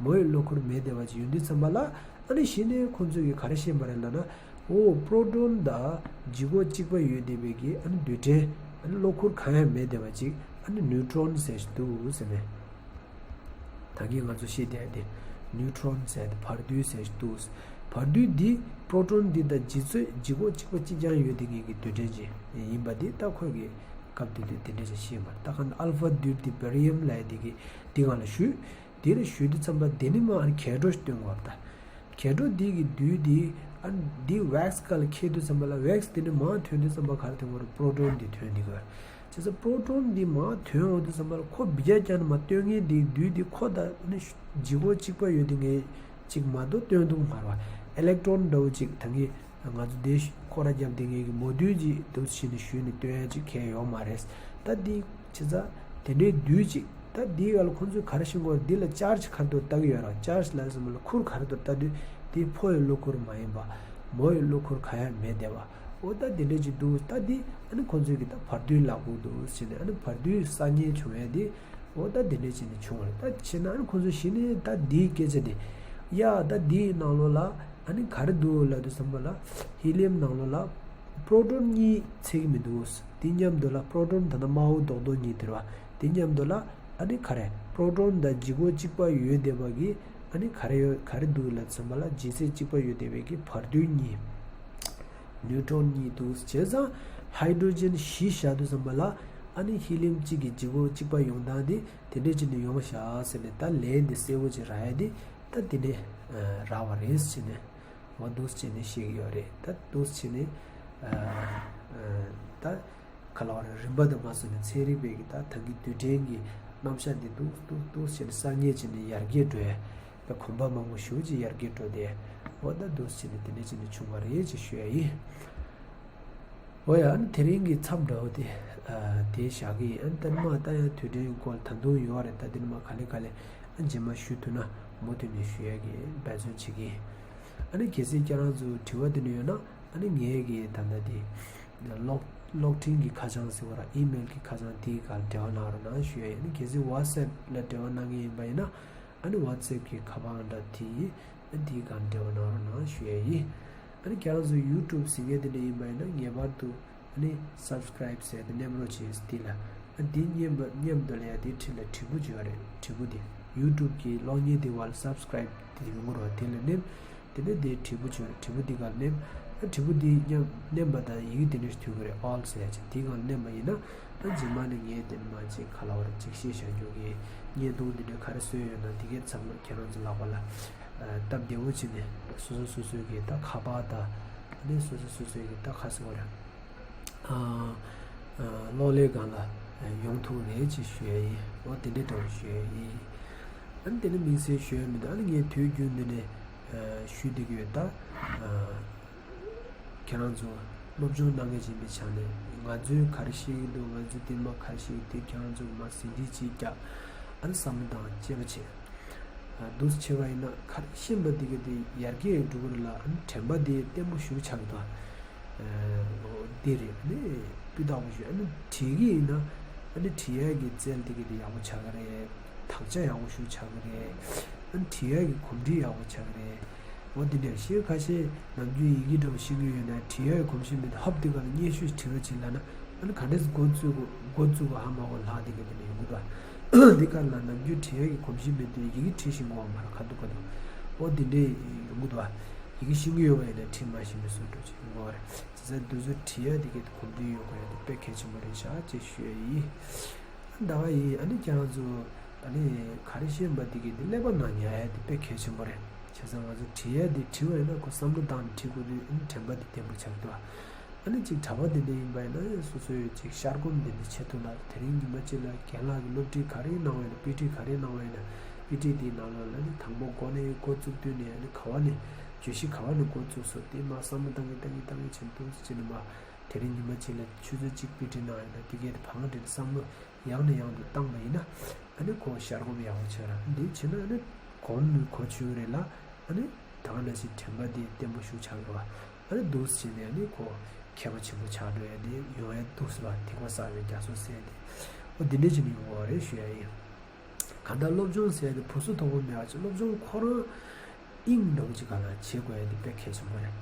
མོ་ཡི་གློ་ཁུར་མེད་བསྡད་པ་ཅིག་ཡོང་དུས་ཙམ་པ་ལ་ཨ་ནི་གཞི་ནས་ཁོང་ཚོས་ཀྱིས་ག་རེ་ཤེས་པ་རེད་ལབ་ན། འོ་པྲོ་ཊོན་དང་ལྗིད་ཁོག་གཅིག་པ་ཡོད་བསྡད་པའི་གི་ཨ་ནི་རྡུལ་ཕྲན་ཨ་ནི་གློ་ཁུར་གང་ཡང་མེད་བསྡད་པ་ཅིག་ཨ་ནི་ནིའུ་ཊོན་ཟེར་ཞིག་འདུག་ཟེར་ནས། ད་གིན་ང་ཚོ་བཤད་བསྡད་དེ་ neutron་ཟེར་ཏེ་བར་དོའི་ཟེར་འདུག་བར་དོའི་འདི་proton་འདི་དང་ལྗིད་ཚད་ལྗིད་ཁོག་གཅིག་པ་གཅིག་རྐྱང་ཡོད་དེ་ངེས་ཀྱི་རྡུལ་ཕྲན་ཅིག་ཡིན་པ་འདི་ད་ཁོས་ཀྱི་སྐབས་དེ་དུས་དེ་འདྲ་ཞིག་ཤེས་མ་རེད། ད་ག་ནི་ཨལ་ཕ་རྡུལ་འདི་barium་ལབ་ཡ་འདི་གི་འདི་སྒང་ལ་ཞུས། དེ་ལ་ཞུས་དུས་ཙམ་པ་དེ་ནི་མ་ཨ་ནི་གས་འགྲོ་ཞིག་སྟོན་དགོས་པ་ད། གས་འགྲོ་འདི་གི་རྡུལ་འདི་ཨ་ནི་འདི་wax་སྒང་ལ་འཁྱེར་དུས་ཙམ་པ་ལ་wax་འདི་ནི་མར་ཐོན་དུས་ཙམ་པ་ག་རེ་ཐོན་དགོས་རེད། proton་འདི་ཐོན་འདི་དགོས་རེད། བྱས་ཙང་proton་འདི་མར་ཐོན་འོང་དུས་ཙམ་པ་ལ་ཁོ་བི་རྒྱ་རྐྱང་ནས་མར་སྟོན་མཁན་འདི་རྡུལ་འདི་ཁོ་དང་ཨ་ནི་ལྗིད་ཁོག་གཅིག་པ་ཡོད་དེ་ངས་གཅིག་མ་གཏོགས་སྟོན་ཐུབ་མ་རེད་བ། electron་འདྲ་བོ་གཅིག་ད་གིན་ང་ཚོ་འདི་སྐོར་ར་བརྒྱབ་དེ་ངེས་ཀྱི་མོ་རྡུལ་གྱི་འདུག་ཕྱིན་ནས་ཞུས་ནས་སྟོན་ཡ་ཅིག་གལ་ཡོད་མ་རེད། ད་འདི་བྱས་ཙང་དེ་འདྲའི་རྡུལ་ཅིག་ད་འདིའི་སྒང་ལ་ཁོང་ཚོས་ག་རེ་ཤེས་དགོས་རེད། འདི་ལ་charge་ག་རེ་འདུག་ལྟ་གི་ཡོད་རེད། charge་ལབ་ཙམ་པ་ལ་ཁུར་ག་རེ་འདུག་ལྟ་དུས་འདི་ཕོ་ཡི་གློ་ཁུར་མ་ཡིན་པ་མོ་ཡི་གློ་ཁུར་གང་ཡང་མེད་བསྡད་པ། འོ་ད་འདི་འདྲ་ཅིག་འདུག་ད་འདི་ཨ་ནི་ཁོང་ཚོས་ཀྱི་ད་བར་དོའི་ལག་ཁུག་འདུག་ཟེར་ནས་ཨ་ནི་བར་དོའི་གསར་རྙེད་བྱུང་ཡ་འདི། འོ་ད་དེ་འདྲས་བྱས་ནས་བྱུང་བ་རེད། ད་བྱས་ན་ཨ་ནི་ཁོང་ཚོ་གཞི་ནས་ད་འདིའི་སྐད་ཆ་དེ། ཡ་ད་འདིའི་ནང་ལོགས་ལ་ཨ་ནི་ག་རེ་འདུག་ལབ་དུས་ཙམ་པ་ལ། ཧི་ལི་ཡམ་ནང་ལོགས་ལ་proton་གཉིས་ཚད་ཀྱི་མི་འདུག་དེ་མཉམ་དུ་ལ་proton་ད་ལྟ་དམར་པོ་རྡོག་རྡོག་གཉིས་དེ་རེད་བ། དེ་མཉམ་དུ་ལ་ཨ་ནི་ག་རེ་proton་དང་ལྗིད་ཁོག་གཅིག་པ་ཡོད་བསྡད་པ་གི་ཨ་ནི་ག་རེ་ཡོད་ག་རེ་འདུག་ལབ་དུས་ཙམ་པ་ལ་ལྗིད་ཚད་གཅིག་པ་ཡོད་བསྡད་པའི་གི་བར་དོའི་གཉིས། neutron་གཉིས་འདུག་བྱས་ཙང་hydrogen་བཞི་བཞག་དུས་ཙམ་པ་ལ་ཨ་ནི་ཧི་ལི་ཡམ་གཅིག་གི་ལྗིད་ཁོག་གཅིག་པ་ཡོང་སྟངས་དེ་དེ་འདྲས་བྱས་ནས་ཡོང་བཞག་ཟེར་ནས་ད་ལན་དེ་གསལ་པོ་ཅིག་རག་ཡ་དེ་ད་དེ་ནས་རག་པ་རེད་ཟེར་ནས་འོ་འདུག་བྱས་ནས་བཤད་ཀྱི་ཡོད་རེད། ད་འདུག་བྱས་ནས་ད་ག་ལ་བ་རེད། རིམ་པ་དང་མ་སོང་ནས་ཚན་རིག་པའི་གི་ད་ད་གི་རྡུལ་ཕྲན་གྱི་རྣམ་གཞག་འདི་འདུག་འདུག་འདུག་བྱས་ནས་གསར་རྙེད་བྱས་ནས་ཡར་རྒྱས་འགྲོ་ཡ། ད་གོམ་པ་མང་པོ་ཞེ་པོ་ཅིག་ཡར་རྒྱས་འགྲོ་དེ། འོ་ད་འདུག་བྱས་ནས་དེ་འདྲ་བྱས་ནས་བྱུང་བ་རེད་ཅེས་ཞུ་ཡ་ཡིན། འོ་ཡ་ཨ་ནི་དེ་རིང་གི་མཚམས་འདྲ་བོ་དེ་ཨ་དེ་བཞག་གི་ཡིན། ཨ་ནི་ད་ནི་མ་ད་ཡང་དུས་དྲན་གྱི་སྐོར་ད་དུང་ཡོད་རེད། ད་དེ་ནི་མ་ག་ལེ་ག་ལེ་ཨ་རྗེས་མ་ཞུ་ཐུབ་ན་མུ་མཐུད་ནས་ཞུ་ཡ་གི་འབད་བརྩོན་བྱེད་ཀྱི་ཡིན། ཨ་ནི་གལ་སྲིད་ཁྱེད་རང་ཚོ་དྲི་བ་དེ་འདྲ་ཡོད་ན་ཨ་ནི་ངས་གི་ད་ལྟ་དེ་གློག་གློག་འཕྲིན་གྱི་ཁ་བྱང་ཟེར་བ་ར་ཨི་མེལ་གྱི་ཁ་བྱང་དེའི་སྒང་འབྲེལ་བ་གནང་རོགས་གནང་ཞུ་ཡ་ཡིན། ཨ་ནི་གལ་སྲིད་WhatsApp་ལ་འབྲེལ་བ་གནང་གི་ཡིན་པ་ཡིན་ན། ཨ་ནི་WhatsApp་གི་ཁ་པར་འདྲ་དེ་ཨ་དེའི་སྒང་འབྲེལ་བ་གནང་རོགས་གནང་ཞུ་ཡ་ཡིན། ཨ་ནི་ཁྱེད་རང་ཚོ་YouTube་གཟིགས་མཁན་དེ་འདྲ་ཡིན་པ་ཡིན་ན་ངེས་པར་དུ་ཨ་ནི་Subscribe་ཟེར་དེ་མནན་རོགས་བྱེད་དེ་ལ། ཨ་དེ་མཉམ་པ་མཉམ་དུ་ལ་ཡ་དེ་འཁྲིས་ལ་དྲིལ་བུ་བྱོས་རེད། དྲིལ་བུ་དེ་YouTube་གི་གློག་བརྙན་དེ་བར་Subscribe་དེ་ཡོང་གི་རེད་བ། དེ་ལ་མནན། དེ་ནས་དེའི་དྲིལ་བུ་བྱོས། དྲིལ་བུ་འདི་སྒང་མནན། ཨ་དྲིལ་བུ་འདི་མཉམ་མནན་པ་དང་ཡི་གེ་དེ་འདྲ་ཞིག་ཐོན་གི་རེད། All་ཟེར་ཡ་ཅིག་དེའི་སྒང་མནན་པ་ཡིན་ན་ཨ་རྗེས་མ་ནས་ངས་དེ་མ་ཅིག་ག་ལ་བར་ཅིག་ཤེས་བྱ་རྒྱུ་གི་བརྙན་ཐུང་འདི་འདྲ་ག་རེ་བཟོས་ཡོད་ན་དེ་གའི་མཚམས་ལ་ཁྱེད་རང་ཚོ་ལག་པ་ལ་ཨ་སྟབས་བདེ་བོ་བྱས་ནས་སོ་སོ་སོ་སོའི་གི་ད་ཁ་པར་དང་ཨ་ནི་སོ་སོ་སོ་སོའི་གི་ད་ག་ཟེར་བ་རེད། ཨ་ཨ་གློག་ཀླད་སྒང་ལ་ཡོང་ཐུབ་རེད་ཅེས་ཞུ་ཡ་ཡིན། འོ་དེ་འདྲའི་ཐོག་ཞུ་ཡ་ཡིན། ཨ་ནི་དེ་ནི་དམིགས་བསལ་ཞུ་ཡ་མི་འདུག་ཨ་ནི་ངས་དུས་རྒྱུན་འདི་ནས་ཨ་ཞུ་བསྡད་ཀྱི་ཡོད། ད་ཨ་ཁྱེད་རང་ཚོ་སློབ་སྦྱོང་གནང་མཁན་ཡིན་པའི་ཆ་ནས་ང་ཚོས་ག་རེ་ཤེས་ཀྱི་འདུག་ང་ཚོའི་འདི་མ་ག་རེ་ཤེས་ཀྱི་འདུག་ཁྱེད་རང་ཚོ་མ་ཟིན་བྲིས་ཅིག་རྒྱག་ཨ་ནི་བསམ་བློ་བཏང་དཔྱད་པ་བྱེད། ཨ་འདུག་སེ་བྱས་པ་ཡིན་ན་ག་རེ་ཤེས་པ་འདི་ག་དེ་ཡར་རྒྱས་འགྲོ་གི་རེད་ལ། ཨ་ནི་དྲན་པ་དེ་བརྟན་པོ་ཞིག་ཆགས་འདུག་ཨ་འདི་རེད། ཨ་ནི་སྤུས་དག་པོ་ཞིག་ཨ་ནི་བྲིས་ཀྱི་ཡིན་ན་ཨ་ནི་བྲིས་ཡས་ཀྱི་རྩལ་འདི་ག་དེ་ཡག་པོ་ཆགས་ཀྱི་རེད། དག་ཆ་ཡག་པོ་ཞིག་ཆགས་ཀྱི་རེད། ཨ་ནི་བྲིས་ཡས་ཀྱི་གོམས་འདྲིས་ཡག་པོ་ཆགས་ཀྱི་རེད། འོ་འདི་འདྲ་ཞེས་ཁ་ཤས་ནམ་རྒྱུན་ཡི་གེ་འདྲ་བོ་ཤེས་ཀྱི་ཡོད་ན་བྲིས་ཡས་གོམས་གཤིས་མེད་དུས་ཧབ་འདི་ག་ལ་སྙན་ཞུ་ཞིག་བྲིས་རོགས་བྱེད་ལབ་ན། ཨ་ནི་ག་འདྲས་འགོ་བཙུགས་དགོས་འགོ་བཙུགས་དགོས་ཧ་མ་གོ་ལྷག་འདི་ག་དེ་འདྲ་ཡོང་གི་འདུག་འདི་ག་ལ་ནམ་རྒྱུན་བྲིས་ཡས་ཀྱི་གོམས་གཤིས་མེད་དུས་ཡི་གེ་བྲིས་ཤིང་ངོ་མ་ར་ཁ་ཐུག་ཁ་ཐུག་འོ་འདི་འདྲས་ཡོང་གི་འདུག་ཡི་གེ་ཤེས་ཀྱི་ཡོད་པ་ཡིན་ན་བྲིས་མ་ཤེས་པའི་བཟོ་འདྲ་ཅིག་ཡོང་གི་རེད། བྱས་ཙང་འདི་ཚོ་བྲིས་ཡས་འདི་ག་གོམས་འདྲིས་ཡོད་དགོས་ཡས་འདི་དཔེ་གལ་ཆེན་པོ་རེད་ཤག་ཅེས་ཞུ་ཡས་ཡིན། ད་བ་ཡིན། ཨ་ནི་ཁྱེད་རང་ཚོ་ཨ་ནི་ག་རེ་ཤེས་པ་འདི་ག་འདི་ཀླད་པ་ནང་ཉར་ཡས་འདི་དཔེ་གལ་ཆེན་པོ་རེད། བྱས་ཙང་ང་ཚོ་བྲིས་ཡས་འདི་བྲིས་པ་ཡིན་ན་ཁོ་བསམ་བློ་བཏང་ནས་བྲིས་དགོས་དུས་ཨ་ནི་དྲན་པ་འདི་བརྟན་པོ་ཆགས་འདུག་ཨ་ནི་གཅིག་གྲྭ་པ་འདི་འདྲ་ཡིན་པ་ཡིན་ན་སོ་སོའི་གཅིག་ཤར་སྒོམ་འདི་འདྲ་བྱེད་ཐུབ་ན་དེ་རིང་ཉི་མ་གཅིག་ལ་རྒན་ལགས་ཀྱི་སློབ་ཁྲིད་ག་རེ་གནང་བ་ཡིན་ན་དཔེ་ཁྲིད་ག་རེ་གནང་བ་ཡིན་ན་དཔེ་ཁྲིད་འདིའི་ནང་ལོགས་ལ་ནི་དང་པོ་འགོ་ནས་འགོ་བཙུགས་དུས་ནས་ཨ་ནི་ག་བ་ནས་བརྗོད་གཞི་ག་བ་ནས་འགོ་བཙུགས་སོང་དེ་མ་བསམ་བློ་བཏང་གི་བཏང་གི་བཏང་གི་བྱེད་འདུག་ཅེས་ནི་མ། དེ་རིང་ཉི་མ་གཅིག་ལ་ཆུ་ཚོད་གཅིག་དཔེ་ཁྲིད་གནང་ཡོད་ན་དེ་གས་དེ་བང་སྒྲིག་བསམ་བློ་ཡང་ནས་ཡང་དུ་བཏང་བ་ཡིན་ན་ཨ་ནི་ཁོ་ཤར་སྒོམ་ཡག་པོ་ཆགས་ར། འདི་བྱས་ན་ཨ་ནི་གོང་ནས་གོ་ཆོད་རེད་ལ་ཨ་ནི་ད་ག་ནང་བཞིན་དྲན་པ་དེ་བརྟན་པོ་ཞིག་ཆགས་ར་བ། ཨ་ནི་འདུག་སེ་བྱས་ནས་ཨ་ནི་ཁོ་མཁས་པ་ཆེན་པོ་ཆགས་འགྲོ་ཡ་དེ་ཡོང་ཡ་འདུག་སེ་བ། ཐེག་པ་གསར་པའི་རྒྱ་མཚོ་ཟེར་ཡ་དེ་འོ་འདི་འདྲས་བྱས་ནས་ཡོང་བ་རེད་ཞུ་ཡ་ཡིན། གང་ལྟར་སློབ་སྦྱོང་ཟེར་ཡ་དེ་བུ་སུ་དོ་པོ་མེད་པ་ཅིག་སློབ་སྦྱོང་ཁོ་རང་དབྱིངས་འདྲ་བོ་ཅིག་ག་ལ་བྱེད་དགོས་ཡ་དེ་དཔེ་གལ་ཆེན་པོ་རེད།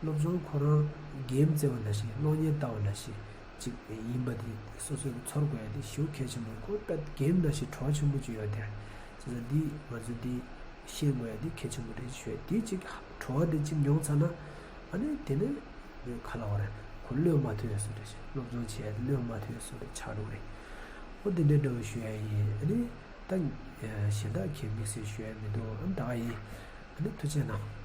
སློབ་སྦྱོང་ཁོ་རང་གེམ་རྩེ་བ་ནང་བཞིན་གློག་བརྙན་ལྟ་བ་ནང་བཞིན་ཅིག་ཡིན་པ་དེ་སོ་སོས་ཚོར་དགོས་ཡ་དེ་ཞེ་པོ་གལ་ཆེན་པོ་རེད། ཁོ་དཔེ་གེམ་ནང་བཞིན་བྲོ་བ་ཆེན་པོ་ཅིག་ཡོད་དེ། བྱས་ཙང་འདི་ང་ཚོ་འདི་ ཤེས་དགོས་ཡ་འདི་གལ་ཆེན་པོ་རེད་ཞུ་ཡ། དེ་གཅིག་བྲོ་བ་འདི་གཅིག་མྱོང་ཚར་ན། ཨ་ནི་དེ་ནས་ག་ལབ་དགོས་རེད། ཁོ་བློས་མ་ཐོན་ཡ་བཟོ་འདྲ་ཞིག་སློབ་སྦྱོང་བྱེད་ཡ་དེ་བློས་མ་ཐོན་ཡ་བཟོ་འདྲ་ཆགས་འགྲོ་གི་རེད། ཨོ་དེ་འདྲའི་འདྲ་བོ་ཞུ་ཡ་ཡིན། ཨ་ནི་ད་གཞན་དག་གི་དམིགས་བསལ་ཞུ་ཡ་མི་འདུག་ཨ་ནི་ད་ག་ཡིན། ཨ་ནི་ཐུགས་རྗེ་གནང་།